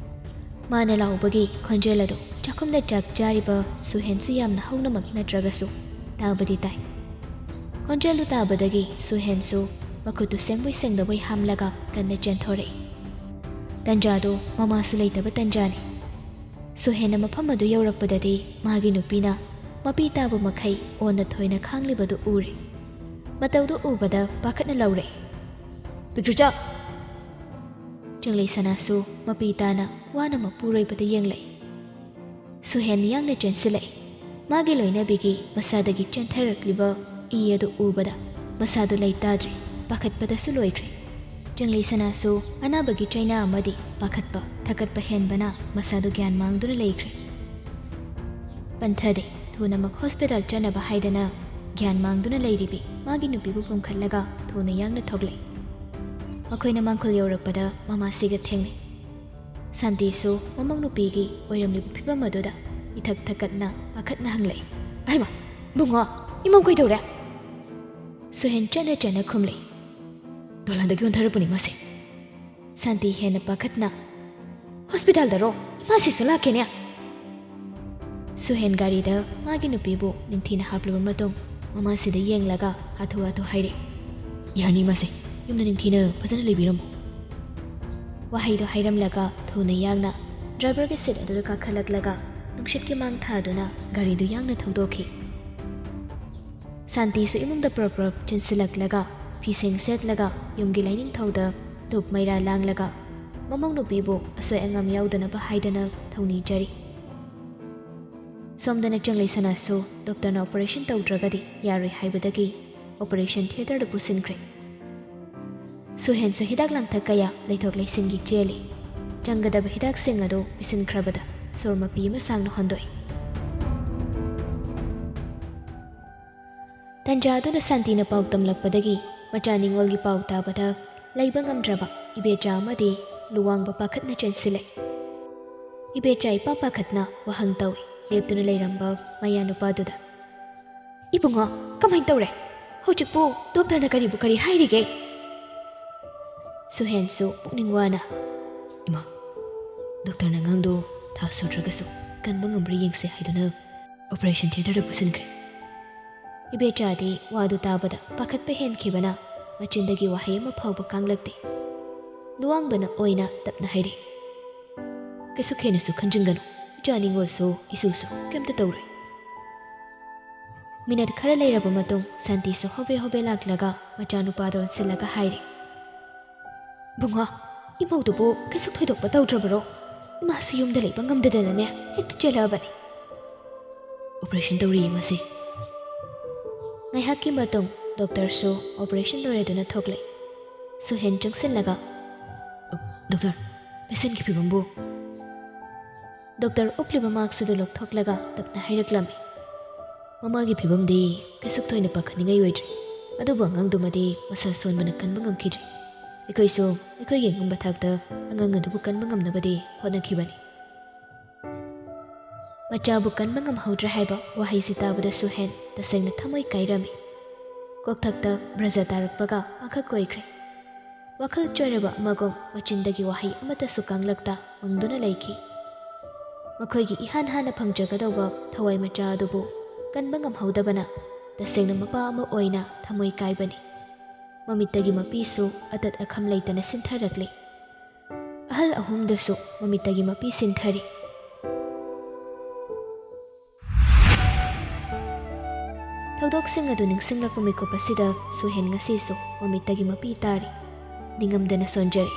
ꯃꯥꯅ ꯂꯥꯎꯕꯒꯤ ꯈꯣꯟꯖꯦꯜ ꯑꯗꯨ ꯆꯥꯛꯈꯨꯝꯗ ꯆꯥꯛ ꯆꯥꯔꯤꯕ ꯁꯨꯍꯦꯟꯁꯨ ꯌꯥꯝꯅ ꯍꯧꯅꯃꯛ ꯅꯠꯇ꯭ꯔꯒꯁꯨ ꯇꯥꯕꯗꯤ ꯇꯥꯏ꯫ ꯈꯣꯟꯖꯦꯜꯗꯨ ꯇꯥꯕꯗꯒꯤ ꯁꯨꯍꯦꯟꯁꯨ ꯃꯈꯨꯠꯇꯨ ꯁꯦꯡꯕꯣꯏ ꯁꯦꯡꯗꯕꯣꯏ ꯍꯥꯝꯂꯒ ꯀꯟꯅ ꯆꯦꯟꯊꯣꯔꯛꯏ꯫ ꯇꯟꯖꯥꯗꯨ ꯃꯃꯥꯁꯨ ꯂꯩꯇꯕ ꯇꯟꯖꯥꯅꯤ꯫ ꯁꯨꯍꯦꯟꯅ ꯃꯐꯝ ꯑꯗꯨ ꯌꯧꯔꯛꯄꯗꯗꯤ ꯃꯥꯒꯤ ꯅꯨꯄꯤꯅ ꯃꯄꯤ ꯇꯥꯕ ꯃꯈꯩ ꯑꯣꯟꯅ ꯊꯣꯏꯅ ꯈꯥꯡꯂꯤꯕꯗꯨ ꯎꯔꯦ꯫ ꯃꯇꯧꯗꯨ ꯎꯕꯗ ꯄꯥꯈꯠꯅ ꯂꯥꯎꯔꯛꯏ, "ꯕꯤꯀ꯭ꯔꯤꯇꯥ!" ꯆꯤꯡꯂꯩ ꯁꯅꯥꯁꯨ ꯃꯄꯤ ꯇꯥꯅ ꯋꯥꯅ ꯃꯄꯨꯔꯣꯏꯕꯗ ꯌꯦꯡꯂꯛꯏ꯫ ꯁꯨꯍꯦꯟ ꯌꯥꯡꯅ ꯆꯦꯟꯁꯤꯜꯂꯛꯏ꯫ ꯃꯥꯒꯤ ꯂꯣꯏꯅꯕꯤꯒꯤ ꯃꯁꯥꯗꯒꯤ ꯆꯦꯟꯊꯔꯛꯂꯤꯕ ꯏ ꯑꯗꯨ ꯎꯕꯗ ꯃꯁꯥꯗꯨ ꯂꯩꯇꯥꯗ꯭ꯔꯦ, ꯄꯥꯈꯠꯄꯗꯁꯨ ꯂꯣꯏꯈ꯭ꯔꯦ꯫ ꯆꯤꯡꯂꯩ ꯁꯅꯥꯁꯨ ꯑꯅꯥꯕꯒꯤ ꯆꯩꯅꯥ ꯑꯃꯗꯤ ꯄꯥꯈꯠꯄ ꯊꯛꯀꯠꯄ ꯍꯦꯟꯕꯅ ꯃꯁꯥꯗꯨ ꯒ꯭ꯌꯥꯟ ꯃꯥꯡꯗꯨꯅ ꯂꯩꯈ꯭ꯔꯦ꯫ ꯄꯟꯊꯗꯦ꯫ ꯊꯨꯅꯃꯛ ꯍꯣꯁꯄꯤꯇꯥꯜ ꯆꯠꯅꯕ ꯍꯥꯏꯗꯅ ꯒ꯭ꯌꯥꯟ ꯃꯥꯡꯗꯨꯅ ꯂꯩꯔꯤꯕꯤ ꯃꯥꯒꯤ ꯅꯨꯄꯤꯕꯨ ꯄꯨꯝꯈꯠꯂꯒ ꯊꯨꯅ ꯌꯥꯡꯅ ꯊꯣꯛꯂꯛꯏ꯫ ꯃꯈꯣꯏꯅ ꯃꯥꯡꯈꯨꯜ ꯌꯧꯔꯛꯄꯗ ꯃꯃꯥꯁꯤꯒ ꯊꯦꯡꯅꯩ꯫ ꯁꯥꯟꯇꯤꯁꯨ ꯃꯃꯧ ꯅꯨꯄꯤꯒꯤ ꯑꯣꯏꯔꯝꯂꯤꯕ ꯐꯤꯕꯝ ꯑꯗꯨꯗ ꯏꯊꯛ ꯊꯛꯀꯠꯅ ꯄꯥꯈꯠꯅ ꯍꯪꯂꯛꯏ, "ꯑꯩꯃ, ꯏꯕꯨꯡꯉꯣ, ꯏꯃꯧ ꯀꯩꯗꯧꯔꯦ?" ꯁꯨꯍꯦꯟ ꯆꯠꯅ ꯆꯠꯅ ꯈꯨꯝꯂꯛꯏ, "ꯗꯣꯂꯥꯟꯗꯒꯤ ꯑꯣꯟꯊꯔꯛꯄꯅꯤ ꯃꯥꯁꯦ꯫" ꯁꯥꯟꯇꯤ ꯍꯦꯟꯅ ꯄꯥꯈꯠꯅ, "ꯍꯣꯁꯄꯤꯇꯥꯜꯗꯔꯣ? ꯏꯃꯥꯁꯤꯁꯨ ꯂꯥꯛꯀꯦꯅꯦ?" ꯁꯨꯍꯦꯟ ꯒꯥꯔꯤꯗ ꯃꯥꯒꯤ ꯅꯨꯄꯤꯕꯨ ꯅꯤꯡꯊꯤꯅ ꯍꯥꯞꯂꯕ ꯃꯇꯨꯡ ꯃꯃꯥꯁꯤꯗ ꯌꯦꯡꯂꯒ ꯍꯥꯊꯨ ꯍꯥꯊꯨ ꯍꯥꯏꯔꯛꯏ, "ꯌꯥꯅꯤ ꯃꯥꯁꯦ, ꯌꯨꯝꯗ ꯅꯤꯡꯊꯤꯅ ꯐꯖꯅ ꯂꯩꯕꯤꯔꯝꯃꯨ꯫" ꯋꯥꯍꯩꯗꯣ ꯍꯥꯏꯔꯝꯂꯒ ꯊꯨꯅ ꯌꯥꯡꯅ ꯗ꯭ꯔꯥꯏꯚꯔꯒꯤ ꯁꯤꯠ ꯑꯗꯨꯗ ꯀꯥꯈꯠꯂꯛꯂꯒ ꯅꯨꯡꯁꯤꯠꯀꯤ ꯃꯥꯡ ꯊꯥꯗꯨꯅ ꯒꯥꯔꯤꯗꯨ ꯌꯥꯡꯅ ꯊꯧꯗꯣꯛꯈꯤ꯫ ꯁꯥꯟꯇꯤꯁꯨ ꯏꯃꯨꯡꯗ ꯄ꯭ꯔꯞ ꯄ꯭ꯔꯞ ꯆꯦꯟꯁꯤꯜꯂꯛꯂꯒ ꯐꯤꯁꯦꯡ ꯁꯦꯠꯂꯒ ꯌꯨꯝꯒꯤ ꯂꯥꯏꯅꯤꯡꯊꯧꯗ ꯙꯨꯞ ꯃꯩꯔꯥ ꯂꯥꯡꯂꯒ ꯃꯃꯧ ꯅꯨꯄꯤꯕꯨ ꯑꯁꯣꯏ ꯑꯉꯥꯝ ꯌꯥꯎꯗꯅꯕ ꯍꯥꯏꯗꯅ ꯊꯧꯅꯤꯖꯔꯤ꯫ ꯁꯣꯝꯗꯅ ꯆꯤꯡꯂꯩ ꯁꯅꯥꯁꯨ ꯗꯣꯛꯇꯔꯅ ꯑꯣꯄꯔꯦꯁꯟ ꯇꯧꯗ꯭ꯔꯒꯗꯤ ꯌꯥꯔꯣꯏ ꯍꯥꯏꯕꯗꯒꯤ ꯑꯣꯄꯔꯦꯁꯟ ꯊꯤꯌꯦꯇꯔꯗ ꯄꯨꯁꯤꯟꯈ꯭ꯔꯦ꯫ ꯁꯨꯍꯦꯟꯁꯨ ꯍꯤꯗꯥꯛ ꯂꯥꯡꯊꯛ ꯀꯌꯥ ꯂꯩꯊꯣꯛ ꯂꯩꯁꯤꯟꯒꯤ ꯆꯦꯜꯂꯤ꯫ ꯆꯪꯒꯗꯕ ꯍꯤꯗꯥꯛꯁꯤꯡ ꯑꯗꯨ ꯄꯤꯁꯤꯟꯈ꯭ꯔꯕꯗ ꯁꯣꯔ ꯃꯄꯤ ꯑꯃ ꯁꯥꯡꯅ ꯍꯣꯟꯗꯣꯛꯏ꯫ ꯇꯟꯖꯥ ꯑꯗꯨꯗ ꯁꯥꯟꯇꯤꯅ ꯄꯥꯎ ꯇꯝꯂꯛꯄꯗꯒꯤ ꯃꯆꯥ ꯅꯤꯉꯣꯜꯒꯤ ꯄꯥꯎ ꯇꯥꯕꯗ ꯂꯩꯕ ꯉꯝꯗ꯭ꯔꯕ ꯏꯕꯦꯆꯥ ꯑꯃꯗꯤ ꯂꯨꯋꯥꯡꯕ ꯄꯥꯈꯠꯅ ꯆꯦꯟꯁꯤꯜꯂꯛꯏ꯫ ꯏꯕꯦꯆꯥ ꯏꯄꯥ ꯄꯥꯈꯠꯅ ꯋꯥꯍꯪ ꯇꯧꯏ ꯂꯦꯞꯇꯨꯅ ꯂꯩꯔꯝꯕ ꯃꯌꯥ ꯅꯨꯄꯥꯗꯨꯗ, "ꯏꯕꯨꯡꯉꯣ, ꯀꯃꯥꯏꯅ ꯇꯧꯔꯦ? ꯍꯧꯖꯤꯛꯄꯨ ꯗꯣꯛꯇꯔꯅ ꯀꯔꯤꯕꯨ ꯀꯔꯤ ꯍꯥꯏꯔꯤꯒꯦ?" ꯁꯨꯍꯦꯟꯁꯨ ꯄꯨꯛꯅꯤꯡ ꯋꯥꯅ, "ꯏꯃꯥ, ꯗꯣꯛꯇꯔꯅ ꯑꯉꯥꯡꯗꯣ ꯊꯥ ꯁꯨꯗ꯭ꯔꯒꯁꯨ ꯀꯟꯕ ꯉꯝꯕ꯭ꯔꯥ ꯌꯦꯡꯁꯦ ꯍꯥꯏꯗꯨꯅ ꯑꯣꯄꯔꯦꯁꯟ ꯊꯤꯌꯦꯇꯔꯗ ꯄꯨꯁꯤꯟꯈ꯭ꯔꯦ꯫" ꯏꯕꯦꯆꯥꯗꯤ ꯋꯥꯗꯨ ꯇꯥꯕꯗ ꯄꯥꯈꯠꯄ ꯍꯦꯟꯈꯤꯕꯅ ꯃꯆꯤꯟꯗꯒꯤ ꯋꯥꯍꯩ ꯑꯃ ꯐꯥꯎꯕ ꯀꯥꯡꯂꯛꯇꯦ꯫ ꯂꯨꯋꯥꯡꯕꯅ ꯑꯣꯏꯅ ꯇꯞꯅ ꯍꯥꯏꯔꯛꯏ, "ꯀꯩꯁꯨ ꯍꯦꯟꯅꯁꯨ ꯈꯟꯖꯤꯟꯒꯅꯨ꯫ ꯏꯆꯥ ꯅꯤꯉꯣꯜꯁꯨ ꯏꯁꯨꯁꯨ ꯀꯩꯝꯇ ꯇꯧꯔꯣꯏ꯫" ꯃꯤꯅꯠ ꯈꯔ ꯂꯩꯔꯕ ꯃꯇꯨꯡ ꯁꯥꯟꯇꯤꯁꯨ ꯍꯣꯕꯦ ꯍꯣꯕꯦ ꯂꯥꯛꯂꯒ ꯃꯆꯥꯅꯨꯄꯥꯗ ꯑꯣꯟꯁꯤꯜꯂꯒ ꯍꯥꯏꯔꯦ, "ꯕꯨꯡꯉꯣ, ꯏꯃꯧꯗꯨꯕꯨ ꯀꯩꯁꯨ ꯊꯣꯏꯗꯣꯛꯄ ꯇꯧꯗ꯭ꯔꯕꯔꯣ? ꯏꯃꯥꯁꯨ ꯌꯨꯝꯗ ꯂꯩꯕ ꯉꯝꯗꯗꯅꯅꯦ ꯍꯦꯛꯇ ꯆꯦꯜꯂꯛꯑꯕꯅꯤ꯫ ꯑꯣꯄꯔꯦꯁꯟ ꯇꯧꯔꯤꯌꯦ ꯃꯥꯁꯦ꯫" ꯉꯥꯏꯍꯥꯛꯀꯤ ꯃꯇꯨꯡ ꯗꯣꯛꯇꯔꯁꯨ ꯑꯣꯄꯔꯦꯁꯟ ꯂꯣꯏꯔꯗꯨꯅ ꯊꯣꯛꯂꯛꯏ꯫ ꯁꯨꯍꯦꯟ ꯆꯪꯁꯤꯜꯂꯒ, "ꯗꯣꯛꯇꯔ, ꯄꯦꯁꯦꯟꯒꯤ ꯐꯤꯕꯝꯕꯨ?" ꯗꯣꯛꯇꯔ ꯎꯞꯂꯤꯕ ꯃꯥꯛꯁ ꯑꯗꯨ ꯂꯧꯊꯣꯛꯂꯒ ꯇꯞꯅ ꯍꯥꯏꯔꯛꯂꯝꯃꯤ, "ꯃꯃꯥꯒꯤ ꯐꯤꯕꯝꯗꯤ ꯀꯩꯁꯨ ꯊꯣꯏꯅ ꯄꯥꯈꯠꯅꯤꯡꯉꯥꯏ ꯑꯣꯏꯗ꯭ꯔꯤ, ꯑꯗꯨꯕꯨ ꯑꯉꯥꯡꯗꯨꯃꯗꯤ ꯃꯁꯥ ꯁꯣꯟꯕꯅ ꯀꯟꯕ ꯉꯝꯈꯤꯗ꯭ꯔꯤ꯫ ꯑꯩꯈꯣꯏꯁꯨ ꯑꯩꯈꯣꯏꯒꯤ ꯑꯉꯝꯕ ꯊꯥꯛꯇ ꯑꯉꯥꯡ ꯑꯗꯨꯕꯨ ꯀꯟꯕ ꯉꯝꯅꯕꯗꯤ ꯍꯣꯠꯅꯈꯤꯕꯅꯤ꯫" ꯃꯆꯥꯕꯨ ꯀꯟꯕ ꯉꯝꯍꯧꯗ꯭ꯔꯦ ꯍꯥꯏꯕ ꯋꯥꯍꯩꯁꯤ ꯇꯥꯕꯗ ꯁꯨꯍꯦꯟ ꯇꯁꯦꯡꯅ ꯊꯃꯣꯏ ꯀꯥꯏꯔꯝꯃꯤ꯫ ꯀꯣꯛꯊꯛꯇ ꯕ꯭ꯔꯖ ꯇꯥꯔꯛꯄꯒ ꯃꯈꯛ ꯑꯣꯏꯈ꯭ꯔꯦ꯫ ꯋꯥꯈꯜ ꯆꯣꯏꯔꯕ ꯑꯃꯒꯨꯝ ꯃꯆꯤꯟꯗꯒꯤ ꯋꯥꯍꯩ ꯑꯃꯠꯇꯁꯨ ꯀꯥꯡꯂꯛꯇ ꯃꯪꯗꯨꯅ ꯂꯩꯈꯤ꯫ ꯃꯈꯣꯏꯒꯤ ꯏꯍꯥꯟ ꯍꯥꯟꯅ ꯐꯪꯖꯒꯗꯧꯕ ꯊꯋꯥꯏ ꯃꯆꯥ ꯑꯗꯨꯕꯨ ꯀꯟꯕ ꯉꯝꯍꯧꯗꯕꯅ ꯇꯁꯦꯡꯅ ꯃꯄꯥ ꯑꯃ ꯑꯣꯏꯅ ꯊꯃꯣꯏ ꯀꯥꯏꯕꯅꯤ꯫ ꯃꯃꯤꯠꯇꯒꯤ ꯃꯄꯤꯁꯨ ꯑꯇꯠ ꯑꯈꯝ ꯂꯩꯇꯅ ꯁꯤꯟꯊꯔꯛꯂꯤ꯫ ꯑꯍꯜ ꯑꯍꯨꯝꯗꯨꯁꯨ ꯃꯃꯤꯠꯇꯒꯤ ꯃꯄꯤ ꯁꯤꯟꯊꯔꯤ꯫ ꯊꯧꯗꯣꯛꯁꯤꯡ ꯑꯗꯨ ꯅꯤꯡꯁꯤꯡꯂꯛꯄ ꯃꯤꯀꯨꯞ ꯑꯁꯤꯗ ꯁꯨꯍꯦꯟ ꯉꯁꯤꯁꯨ ꯃꯃꯤꯠꯇꯒꯤ ꯃꯄꯤ ꯇꯥꯔꯤ꯫ ꯅꯤꯡꯉꯝꯗꯅ ꯁꯣꯟꯖꯔꯤ꯫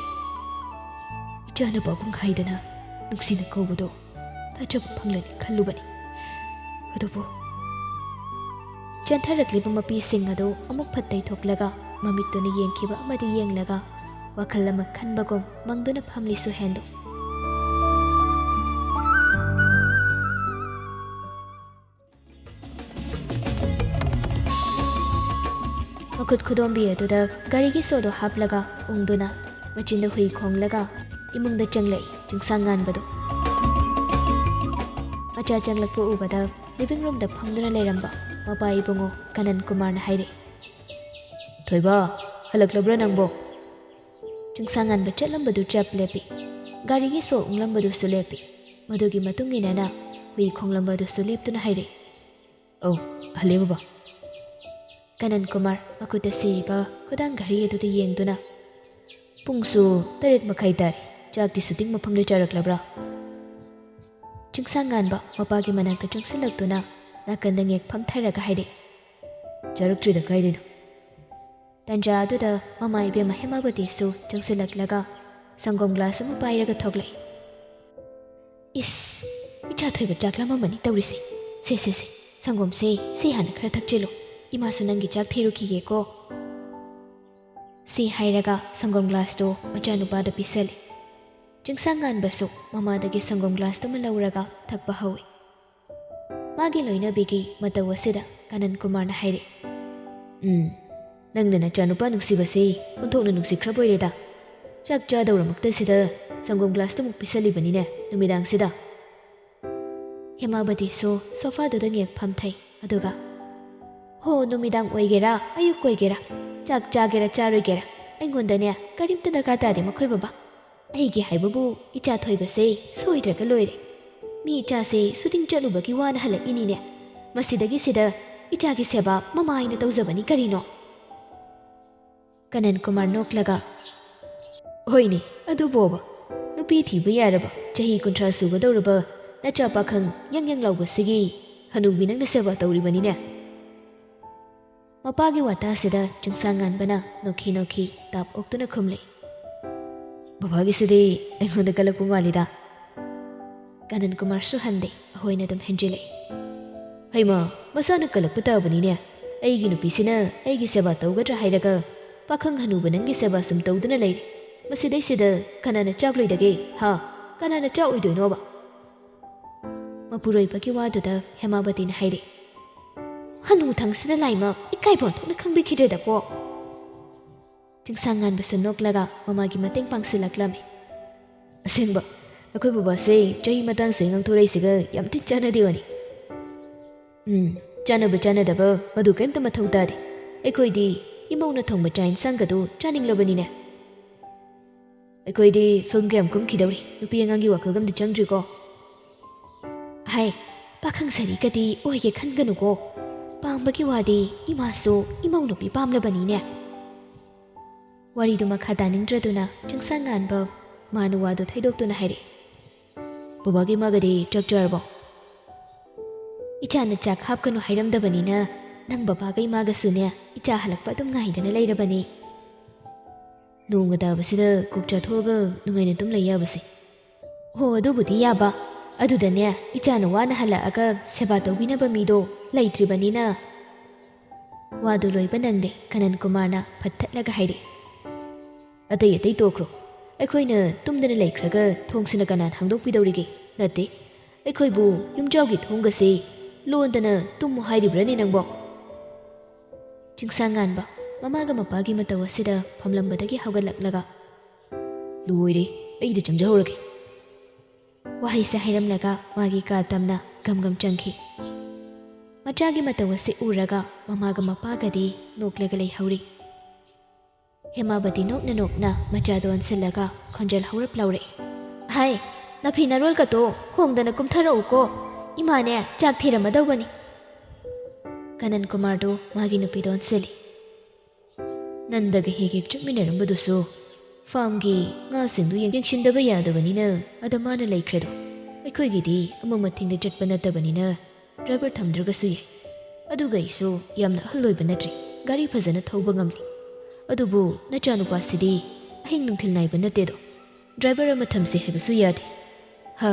ꯏꯆꯥꯅ ꯄꯥꯕꯨꯡ ꯍꯥꯏꯗꯅ ꯅꯨꯡꯁꯤꯅ ꯀꯧꯕꯗꯣ ꯇꯥꯖꯕ ꯐꯪꯂꯅꯤ ꯈꯜꯂꯨꯕꯅꯤ꯫ ꯑꯗꯨꯕꯨ ꯆꯦꯟꯊꯔꯛꯂꯤꯕ ꯃꯄꯤꯁꯤꯡ ꯑꯗꯨ ꯑꯃꯨꯛ ꯐꯠ ꯇꯩꯊꯣꯛꯂꯒ ꯃꯃꯤꯠꯇꯨꯅ ꯌꯦꯡꯈꯤꯕ ꯑꯃꯗꯤ ꯌꯦꯡꯂꯒ ꯋꯥꯈꯜ ꯑꯃ ꯈꯟꯕꯒꯨꯝ ꯃꯪꯗꯨꯅ ꯐꯝꯂꯤ ꯁꯨꯍꯦꯟꯗꯨ꯫ ꯃꯈꯨꯠ ꯈꯨꯗꯣꯝꯕꯤ ꯑꯗꯨꯗ ꯒꯥꯔꯤꯒꯤ ꯁꯣꯗꯨ ꯍꯥꯞꯂꯒ ꯎꯪꯗꯨꯅ ꯃꯆꯤꯟꯗ ꯍꯨꯏ ꯈꯣꯡꯂꯒ ꯏꯃꯨꯡꯗ ꯆꯪꯂꯛꯏ ꯆꯤꯡꯁꯥꯡ ꯉꯥꯟꯕꯗꯨ꯫ ꯃꯆꯥ ꯆꯪꯂꯛꯄ ꯎꯕꯗ ꯂꯤꯚꯤꯡ ꯔꯨꯝꯗ ꯐꯝꯗꯨꯅ ꯂꯩꯔꯝꯕ ꯃꯄꯥ ꯏꯕꯨꯡꯉꯣ ꯀꯅꯟ ꯀꯨꯃꯥꯔꯅ ꯍꯥꯏꯔꯛꯏ, "ꯊꯣꯏꯕ, ꯍꯜꯂꯛꯂꯕ꯭ꯔꯥ ꯅꯪꯕꯣ?" ꯆꯤꯡꯁꯥꯡ ꯉꯥꯟꯕ ꯆꯠꯂꯝꯕꯗꯨ ꯆꯞ ꯂꯦꯞꯄꯤ꯫ ꯒꯥꯔꯤꯒꯤ ꯁꯣ ꯎꯪꯂꯝꯕꯗꯨꯁꯨ ꯂꯦꯞꯄꯤ꯫ ꯃꯗꯨꯒꯤ ꯃꯇꯨꯡ ꯏꯟꯅꯅ ꯍꯨꯏ ꯈꯣꯡꯂꯝꯕꯗꯨꯁꯨ ꯂꯦꯞꯇꯨꯅ ꯍꯥꯏꯔꯛꯏ, "ꯑꯧ, ꯍꯜꯂꯦ ꯕꯕꯥ꯫" ꯀꯅꯟ ꯀꯨꯃꯥꯔ ꯃꯈꯨꯠꯇ ꯁꯤꯔꯤꯕ ꯈꯨꯗꯥꯡ ꯘꯔꯤ ꯑꯗꯨꯗ ꯌꯦꯡꯗꯨꯅ, "ꯄꯨꯡꯁꯨ ꯇꯔꯦꯠ ꯃꯈꯥꯏ ꯇꯥꯔꯦ, ꯆꯥꯛꯇꯤ ꯁꯨꯇꯤꯡ ꯃꯐꯝꯗ ꯆꯥꯔꯛꯂꯕ꯭ꯔꯥ?" ꯆꯤꯡꯁꯥꯡ ꯉꯥꯟꯕ ꯃꯄꯥꯒꯤ ꯃꯅꯥꯛꯇ ꯆꯪꯁꯤꯜꯂꯛꯇꯨꯅ, ꯅꯥꯀꯟꯗ ꯉꯦꯛ ꯐꯝꯊꯔꯒ ꯍꯥꯏꯔꯛꯏ꯫ "ꯆꯥꯔꯛꯇ꯭ꯔꯤꯗ, ꯀꯥꯏꯗꯩꯅꯣ?" ꯇꯟꯖꯥ ꯑꯗꯨꯗ ꯃꯃꯥ ꯏꯕꯦꯝꯃ ꯍꯦꯃꯥꯕꯇꯤꯁꯨ ꯆꯪꯁꯤꯜꯂꯛꯂꯒ ꯁꯪꯒꯣꯝ ꯒ꯭ꯂꯥꯁ ꯑꯃ ꯄꯥꯏꯔꯒ ꯊꯣꯛꯂꯛꯏ꯫ "ꯏꯁ, ꯏꯆꯥ ꯊꯣꯏꯕ ꯆꯥꯛ ꯂꯥꯝꯃꯝꯃꯅꯤ ꯇꯧꯔꯤꯁꯦ꯫ ꯁꯦ, ꯁꯦ, ꯁꯦ, ꯁꯪꯒꯣꯝꯁꯦ ꯁꯤ ꯍꯥꯟꯅ ꯈꯔ ꯊꯛꯆꯤꯜꯂꯨ꯫ ꯏꯃꯥꯁꯨ ꯅꯪꯒꯤ ꯆꯥꯛ ꯊꯤꯔꯨꯈꯤꯒꯦꯀꯣ꯫" ꯁꯤ ꯍꯥꯏꯔꯒ ꯁꯪꯒꯣꯝ ꯒ꯭ꯂꯥꯁꯇꯨ ꯃꯆꯥꯅꯨꯄꯥꯗ ꯄꯤꯁꯜꯂꯤ꯫ ꯆꯤꯡꯁꯥꯡ ꯉꯥꯟꯕꯁꯨ ꯃꯃꯥꯗꯒꯤ ꯁꯪꯒꯣꯝ ꯒ꯭ꯂꯥꯁꯇꯨꯃ ꯂꯧꯔꯒ ꯊꯛꯄ ꯍꯧꯏ꯫ ꯃꯥꯒꯤ ꯂꯣꯏꯅꯕꯤꯒꯤ ꯃꯇꯧ ꯑꯁꯤꯗ ꯀꯥꯅꯟ ꯀꯨꯃꯥꯔꯅ ꯍꯥꯏꯔꯛꯏ, "ꯎꯝ, ꯅꯪꯅ ꯅꯆꯥꯅꯨꯄꯥ ꯅꯨꯡꯁꯤꯕꯁꯤ ꯑꯣꯟꯊꯣꯛꯅ ꯅꯨꯡꯁꯤꯈ꯭ꯔꯕ ꯑꯣꯏꯔꯦꯗ꯫ ꯆꯥꯛ ꯆꯥꯗꯧꯔꯃꯛꯇꯁꯤꯗ ꯁꯪꯒꯣꯝ ꯒ꯭ꯂꯥꯁꯇꯨꯃꯨꯛ ꯄꯤꯁꯜꯂꯤꯕꯅꯤꯅꯦ ꯅꯨꯃꯤꯗꯥꯡꯁꯤꯗ?" ꯍꯦꯃꯥꯕꯇꯤꯁꯨ ꯁꯣꯐꯥꯗꯨꯗ ꯉꯦꯛ ꯐꯝꯊꯩ꯫ ꯑꯗꯨꯒ, "ꯍꯣ, ꯅꯨꯃꯤꯗꯥꯡ ꯑꯣꯏꯒꯦꯔꯥ, ꯑꯌꯨꯛ ꯑꯣꯏꯒꯦꯔꯥ, ꯆꯥꯛ ꯆꯥꯒꯦꯔꯥ ꯆꯥꯔꯣꯏꯒꯦꯔꯥ, ꯑꯩꯉꯣꯟꯗꯅꯦ ꯀꯔꯤꯝꯇ ꯗꯔꯀꯥꯔ ꯇꯥꯗꯦ ꯃꯈꯣꯏ ꯕꯕꯥ꯫ ꯑꯩꯒꯤ ꯍꯥꯏꯕꯕꯨ ꯏꯆꯥ ꯊꯣꯏꯕꯁꯦ ꯁꯣꯏꯗ꯭ꯔꯒ ꯂꯣꯏꯔꯦ꯫ ꯃꯤ ꯏꯆꯥꯁꯦ ꯁꯨꯇꯤꯡ ꯆꯠꯂꯨꯕꯒꯤ ꯋꯥꯅ ꯍꯜꯂꯛꯏꯅꯤꯅꯦ꯫ ꯃꯁꯤꯗꯒꯤ ꯁꯤꯗ ꯏꯆꯥꯒꯤ ꯁꯦꯕꯥ ꯃꯃꯥ ꯑꯩꯅ ꯇꯧꯖꯕꯅꯤ ꯀꯔꯤꯅꯣ?" ꯀꯅꯟ ꯀꯨꯃꯥꯔ ꯅꯣꯛꯂꯒ, "ꯍꯣꯏꯅꯦ, ꯑꯗꯨꯕꯣꯕ, ꯅꯨꯄꯤ ꯊꯤꯕ ꯌꯥꯔꯕ, ꯆꯍꯤ ꯀꯨꯟꯊ꯭ꯔꯥ ꯁꯨꯒꯗꯧꯔꯕ ꯅꯆꯥ ꯄꯥꯈꯪ ꯌꯪ ꯌꯪ ꯂꯥꯎꯕꯁꯤꯒꯤ ꯍꯅꯨꯕꯤ ꯅꯪꯅ ꯁꯦꯕꯥ ꯇꯧꯔꯤꯕꯅꯤꯅꯦ?" ꯃꯄꯥꯒꯤ ꯋꯥꯇꯥꯁꯤꯗ ꯆꯤꯡꯁꯥꯡ ꯉꯥꯟꯕꯅ ꯅꯣꯛꯈꯤ ꯅꯣꯛꯈꯤ ꯇꯥꯞ ꯑꯣꯛꯇꯨꯅ ꯈꯨꯝꯂꯛꯏ, "ꯕꯕꯥꯒꯤꯁꯤꯗꯤ ꯑꯩꯉꯣꯟꯗ ꯀꯜꯂꯛꯄ ꯃꯥꯜꯂꯤꯗ꯫" ꯀꯥꯅꯟ ꯀꯨꯃꯥꯔꯁꯨ ꯍꯟꯗꯦ, ꯑꯍꯣꯏꯅ ꯑꯗꯨꯝ ꯍꯦꯟꯖꯤꯜꯂꯛꯏ, "ꯍꯩꯃꯥ, ꯃꯁꯥꯅ ꯀꯜꯂꯛꯄ ꯇꯥꯕꯅꯤꯅꯦ꯫ ꯑꯩꯒꯤ ꯅꯨꯄꯤꯁꯤꯅ ꯑꯩꯒꯤ ꯁꯦꯕꯥ ꯇꯧꯒꯗ꯭ꯔꯥ ꯍꯥꯏꯔꯒ ꯄꯥꯈꯪ ꯍꯅꯨꯕ ꯅꯪꯒꯤ ꯁꯦꯕꯥ ꯁꯨꯝ ꯇꯧꯗꯨꯅ ꯂꯩꯔꯦ꯫ ꯃꯁꯤꯗꯩꯁꯤꯗ ꯀꯅꯥꯅ ꯆꯥꯛ ꯂꯣꯏꯗꯒꯦ, ꯍꯥ? ꯀꯅꯥꯅ ꯆꯥꯛ ꯑꯣꯏꯗꯣꯏꯅꯣꯕ?" ꯃꯄꯨꯔꯣꯏꯕꯒꯤ ꯋꯥꯗꯨꯗ ꯍꯦꯃꯥꯕꯇꯤꯅ ꯍꯥꯏꯔꯛꯏ, "ꯍꯅꯨꯊꯪꯁꯤꯗ ꯂꯥꯏꯃ ꯏꯀꯥꯏꯕ ꯑꯣꯟꯊꯣꯛꯅ ꯈꯪꯕꯤꯈꯤꯗ꯭ꯔꯦꯗꯀꯣ꯫" ꯆꯤꯡꯁꯥꯡ ꯉꯥꯟꯕꯁꯨ ꯅꯣꯛꯂꯒ ꯃꯃꯥꯒꯤ ꯃꯇꯦꯡ ꯄꯥꯡꯁꯤꯜꯂꯛꯂꯝꯃꯤ꯫ "ꯑꯁꯦꯡꯕ, ꯑꯩꯈꯣꯏ ꯕꯕꯥꯁꯦ ꯆꯍꯤ ꯃꯇꯥꯡꯁꯦ ꯉꯥꯡꯊꯣꯔꯛꯏꯁꯤꯒ ꯌꯥꯝ ꯊꯤ ꯆꯥꯟꯅꯗꯦꯕꯅꯤ꯫ ꯎꯝ, ꯆꯥꯟꯅꯕ ꯆꯥꯟꯅꯗꯕ ꯃꯗꯨ ꯀꯔꯤꯝꯇ ꯃꯊꯧ ꯇꯥꯗꯦ꯫ ꯑꯩꯈꯣꯏꯗꯤ ꯏꯃꯧꯅ ꯊꯣꯡꯕ ꯆꯥꯛ ꯏꯟꯁꯥꯡꯒꯗꯨ ꯆꯥꯅꯤꯡꯂꯕꯅꯤꯅꯦ꯫ ꯑꯩꯈꯣꯏꯗꯤ ꯐꯤꯂꯝ ꯀꯌꯥꯝ ꯀꯨꯝꯈꯤꯗꯧꯔꯤ, ꯅꯨꯄꯤ ꯑꯉꯥꯡꯒꯤ ꯋꯥꯈꯜꯒ ꯑꯝꯇ ꯆꯪꯗ꯭ꯔꯤꯀꯣ꯫" "ꯍꯥꯏ, ꯄꯥꯈꯪ ꯁꯥꯔꯤꯒꯗꯤ ꯑꯣꯏꯒꯦ ꯈꯟꯒꯅꯨꯀꯣ꯫ ꯄꯥꯝꯕꯒꯤ ꯋꯥꯗꯤ ꯏꯃꯥꯁꯨ ꯏꯃꯧ ꯅꯨꯄꯤ ꯄꯥꯝꯂꯕꯅꯤꯅꯦ꯫" ꯋꯥꯔꯤꯗꯨ ꯃꯈꯥ ꯇꯥꯅꯤꯡꯗ꯭ꯔꯗꯨꯅ ꯆꯤꯡꯁꯥꯡ ꯉꯥꯟꯕ ꯃꯥꯅ ꯋꯥꯗꯨ ꯊꯩꯗꯣꯛꯇꯨꯅ ꯍꯥꯏꯔꯛꯏ, "ꯕꯕꯥꯒꯤ ꯃꯥꯒꯗꯤ ꯆꯥꯛ ꯆꯥꯔꯕꯣ?" ꯏꯆꯥꯅ ꯆꯥꯛ ꯍꯥꯞꯀꯅꯨ ꯍꯥꯏꯔꯝꯗꯕꯅꯤꯅ ꯅꯪ ꯕꯕꯥꯒ ꯏꯃꯥꯒꯁꯨꯅꯦ ꯏꯆꯥ ꯍꯜꯂꯛꯄ ꯑꯗꯨꯝ ꯉꯥꯏꯗꯅ ꯂꯩꯔꯕꯅꯤ꯫ ꯅꯣꯡꯃ ꯇꯥꯕꯁꯤꯗ ꯀꯣꯛ ꯆꯥꯊꯣꯛꯑꯒ ꯅꯨꯡꯉꯥꯏꯅ ꯑꯗꯨꯝ ꯂꯩ ꯌꯥꯕꯁꯦ꯫ ꯍꯣ, ꯑꯗꯨꯕꯨꯗꯤ ꯌꯥꯕ꯫ ꯑꯗꯨꯗꯅꯦ, ꯏꯆꯥꯅ ꯋꯥꯅ ꯍꯜꯂꯛꯑꯒ ꯁꯦꯕꯥ ꯇꯧꯕꯤꯅꯕ ꯃꯤꯗꯣ ꯂꯩꯇ꯭ꯔꯤꯕꯅꯤꯅ꯫ ꯋꯥꯗꯨ ꯂꯣꯏꯕ ꯅꯪꯗꯦ, ꯀꯅꯟ ꯀꯨꯃꯥꯔꯅ ꯐꯠ ꯊꯠꯂꯒ ꯍꯥꯏꯔꯛꯏ꯫ "ꯑꯇꯩ ꯑꯇꯩ ꯇꯣꯛꯈ꯭ꯔꯣ꯫ ꯑꯩꯈꯣꯏꯅ ꯇꯨꯝꯗꯅ ꯂꯩꯈ꯭ꯔꯒ ꯊꯣꯡꯁꯤꯅ ꯀꯅꯥꯅ ꯍꯥꯡꯗꯣꯛꯄꯤꯗꯧꯔꯤꯒꯦ? ꯅꯠꯇꯦ, ꯑꯩꯈꯣꯏꯕꯨ ꯌꯨꯝꯖꯥꯎꯒꯤ ꯊꯣꯡꯒꯁꯦ ꯂꯣꯟꯗꯅ ꯇꯨꯝꯃꯨ ꯍꯥꯏꯔꯤꯕ꯭ꯔꯅꯦ ꯅꯪꯕꯣ?" ꯆꯤꯡꯁꯥꯡ ꯉꯥꯟꯕ ꯃꯃꯥꯒ ꯃꯄꯥꯒꯤ ꯃꯇꯧ ꯑꯁꯤꯗ ꯐꯝꯂꯝꯕꯗꯒꯤ ꯍꯧꯒꯠꯂꯛꯂꯒ, "ꯂꯣꯏꯔꯦ, ꯑꯩꯗ ꯆꯪꯖꯍꯧꯔꯒꯦ"꯫ ꯋꯥꯍꯩꯁꯦ ꯍꯥꯏꯔꯝꯂꯒ ꯃꯥꯒꯤ ꯀꯥ ꯇꯝꯅ ꯒꯝ ꯒꯝ ꯆꯪꯈꯤ꯫ ꯃꯆꯥꯒꯤ ꯃꯇꯧ ꯑꯁꯤ ꯎꯔꯒ ꯃꯃꯥꯒ ꯃꯄꯥꯒꯗꯤ ꯅꯣꯛꯂꯒ ꯂꯩꯍꯧꯔꯤ꯫ ꯍꯦꯃꯥꯕꯇꯤ ꯅꯣꯛꯅ ꯅꯣꯛꯅ ꯃꯆꯥꯗ ꯑꯣꯟꯁꯤꯜꯂꯒ ꯈꯣꯟꯖꯦꯜ ꯍꯧꯔꯞ ꯂꯥꯎꯔꯛꯏ꯫ "ꯍꯥꯏ, ꯅꯐꯤ ꯅꯔꯣꯜꯒꯗꯣ ꯍꯣꯡꯗꯅ ꯀꯨꯝꯊꯔꯛꯎꯀꯣ꯫ ꯏꯃꯥꯅꯦ ꯆꯥꯛ ꯊꯤꯔꯝꯃꯗꯧꯕꯅꯤ"꯫ ꯀꯅꯟ ꯀꯨꯃꯥꯔꯗꯨ ꯃꯥꯒꯤ ꯅꯨꯄꯤꯗ ꯑꯣꯟꯁꯤꯜꯂꯤ꯫ "ꯅꯟꯗꯒ ꯍꯦꯛ ꯍꯦꯛ ꯆꯠꯃꯤꯟꯅꯔꯝꯕꯗꯨꯁꯨ ꯐꯥꯝꯒꯤ ꯉꯥꯁꯤꯡꯗꯨ ꯌꯦꯡ-, ꯌꯦꯡꯁꯤꯟꯗꯕ ꯌꯥꯗꯕꯅꯤꯅ ꯑꯗ ꯃꯥꯅ ꯂꯩꯈ꯭ꯔꯦꯗꯣ꯫ ꯑꯩꯈꯣꯏꯒꯤꯗꯤ ꯑꯃ ꯃꯊꯦꯡꯗ ꯆꯠꯄ ꯅꯠꯇꯕꯅꯤꯅ ꯗ꯭ꯔꯥꯏꯚꯔ ꯊꯝꯗ꯭ꯔꯒꯁꯨ ꯌꯥꯏ꯫ ꯑꯗꯨꯒ ꯑꯩꯁꯨ ꯌꯥꯝꯅ ꯑꯍꯜ ꯑꯣꯏꯕ ꯅꯠꯇ꯭ꯔꯤ, ꯒꯥꯔꯤ ꯐꯖꯅ ꯊꯧꯕ ꯉꯝꯂꯤ꯫ ꯑꯗꯨꯕꯨ ꯅꯆꯥꯅꯨꯄꯥꯁꯤꯗꯤ ꯑꯍꯤꯡ ꯅꯨꯡꯊꯤꯜ ꯅꯥꯏꯕ ꯅꯠꯇꯦꯗꯣ꯫ ꯗ꯭ꯔꯥꯏꯚꯔ ꯑꯃ ꯊꯝꯁꯤ ꯍꯥꯏꯕꯁꯨ ꯌꯥꯗꯦ꯫ ꯍꯥ,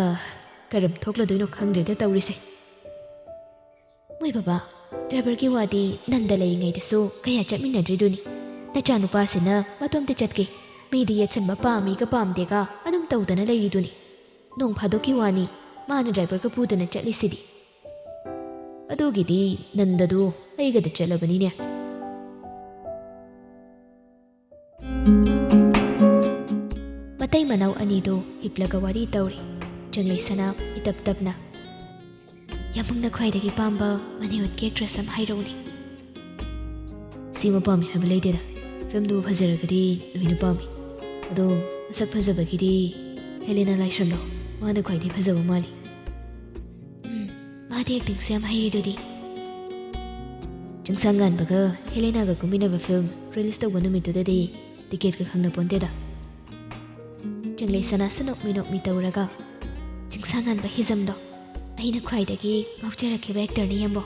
ꯀꯔꯝ ꯊꯣꯛꯂꯗꯣꯏꯅꯣ ꯈꯪꯗ꯭ꯔꯦꯗ ꯇꯧꯔꯤꯁꯦ"꯫ "ꯃꯣꯏ ꯕꯕꯥ, ꯗ꯭ꯔꯥꯏꯚꯔꯒꯤ ꯋꯥꯗꯤ ꯅꯟꯗ ꯂꯩꯔꯤꯉꯩꯗꯁꯨ ꯀꯌꯥ ꯆꯠꯃꯤꯟꯅꯗ꯭ꯔꯤꯗꯨꯅꯤ꯫ ꯅꯆꯥꯅꯨꯄꯥꯁꯤꯅ ꯃꯇꯣꯝꯇ ꯆꯠꯀꯦ, ꯃꯤꯗꯤ ꯌꯦꯠꯁꯟꯕ ꯄꯥꯝꯃꯤꯒ ꯄꯥꯝꯗꯦꯒ ꯑꯗꯨꯝ ꯇꯧꯗꯅ ꯂꯩꯔꯤꯗꯨꯅꯤ꯫ ꯅꯣꯡ ꯐꯥꯗꯣꯛꯀꯤ ꯋꯥꯅꯤ ꯃꯥꯅ ꯗ꯭ꯔꯥꯏꯚꯔꯒ ꯄꯨꯗꯅ ꯆꯠꯂꯤꯁꯤꯗꯤ꯫ ꯑꯗꯨꯒꯤꯗꯤ ꯅꯟꯗꯗꯨ ꯑꯩꯒꯗ ꯆꯠꯂꯕꯅꯤꯅꯦ"꯫ ꯃꯇꯩ ꯃꯅꯥꯎ ꯑꯅꯤꯗꯨ ꯍꯤꯞꯂꯒ ꯋꯥꯔꯤ ꯇꯧꯔꯤ꯫ ꯆꯪꯂꯩꯁꯅꯥ ꯏꯇꯞ ꯇꯞꯅ, "ꯌꯥꯝꯕꯨꯡꯅ ꯈ꯭ꯋꯥꯏꯗꯒꯤ ꯄꯥꯝꯕ ꯃꯅꯤꯍꯨꯠꯀꯤ actress ꯑꯃ ꯍꯥꯏꯔꯛꯎꯅꯦ"꯫ "ꯁꯤꯃ ꯄꯥꯝꯃꯤ ꯍꯥꯏꯕ ꯂꯩꯇꯦꯗ, filmꯗꯨ ꯐꯖꯔꯒꯗꯤ ꯂꯣꯏꯅ ꯄꯥꯝꯃꯤ꯫ ꯑꯗꯣ ꯃꯁꯛ ꯐꯖꯕꯒꯤꯗꯤ ꯍꯦꯂꯦꯅꯥ ꯂꯥꯏꯁ꯭ꯔꯝꯗꯣ, ꯃꯥꯅ ꯈ꯭ꯋꯥꯏꯗꯒꯤ ꯐꯖꯕ ꯃꯥꯜꯂꯤ"꯫ "ꯎꯝ, ꯃꯥꯗꯤ actingꯁꯨ ꯌꯥꯝ ꯍꯩꯔꯤꯗꯨꯗꯤ"꯫ ꯆꯤꯡꯁꯥꯡ ꯉꯥꯟꯕꯒ ꯍꯦꯂꯦꯅꯥꯒ ꯀꯨꯝꯃꯤꯟꯅꯕ film release ꯇꯧꯕ ꯅꯨꯃꯤꯠꯇꯨꯗꯗꯤ ticketꯀ ꯈꯪꯅ ꯄꯣꯟꯇꯦꯗ꯫ ꯆꯤꯡꯂꯩꯁꯅꯥꯁꯨ ꯅꯣꯛꯃꯤ ꯅꯣꯛꯃꯤ ꯇꯧꯔꯒ, "ꯆꯤꯡꯁꯥꯡ ꯉꯥꯟꯕ ꯍꯤꯖꯝꯗꯣ ꯑꯩꯅ ꯈ꯭ꯋꯥꯏꯗꯒꯤ ꯉꯥꯎꯖꯔꯛꯈꯤꯕ actorꯅꯤ ꯌꯦꯡꯕꯣ꯫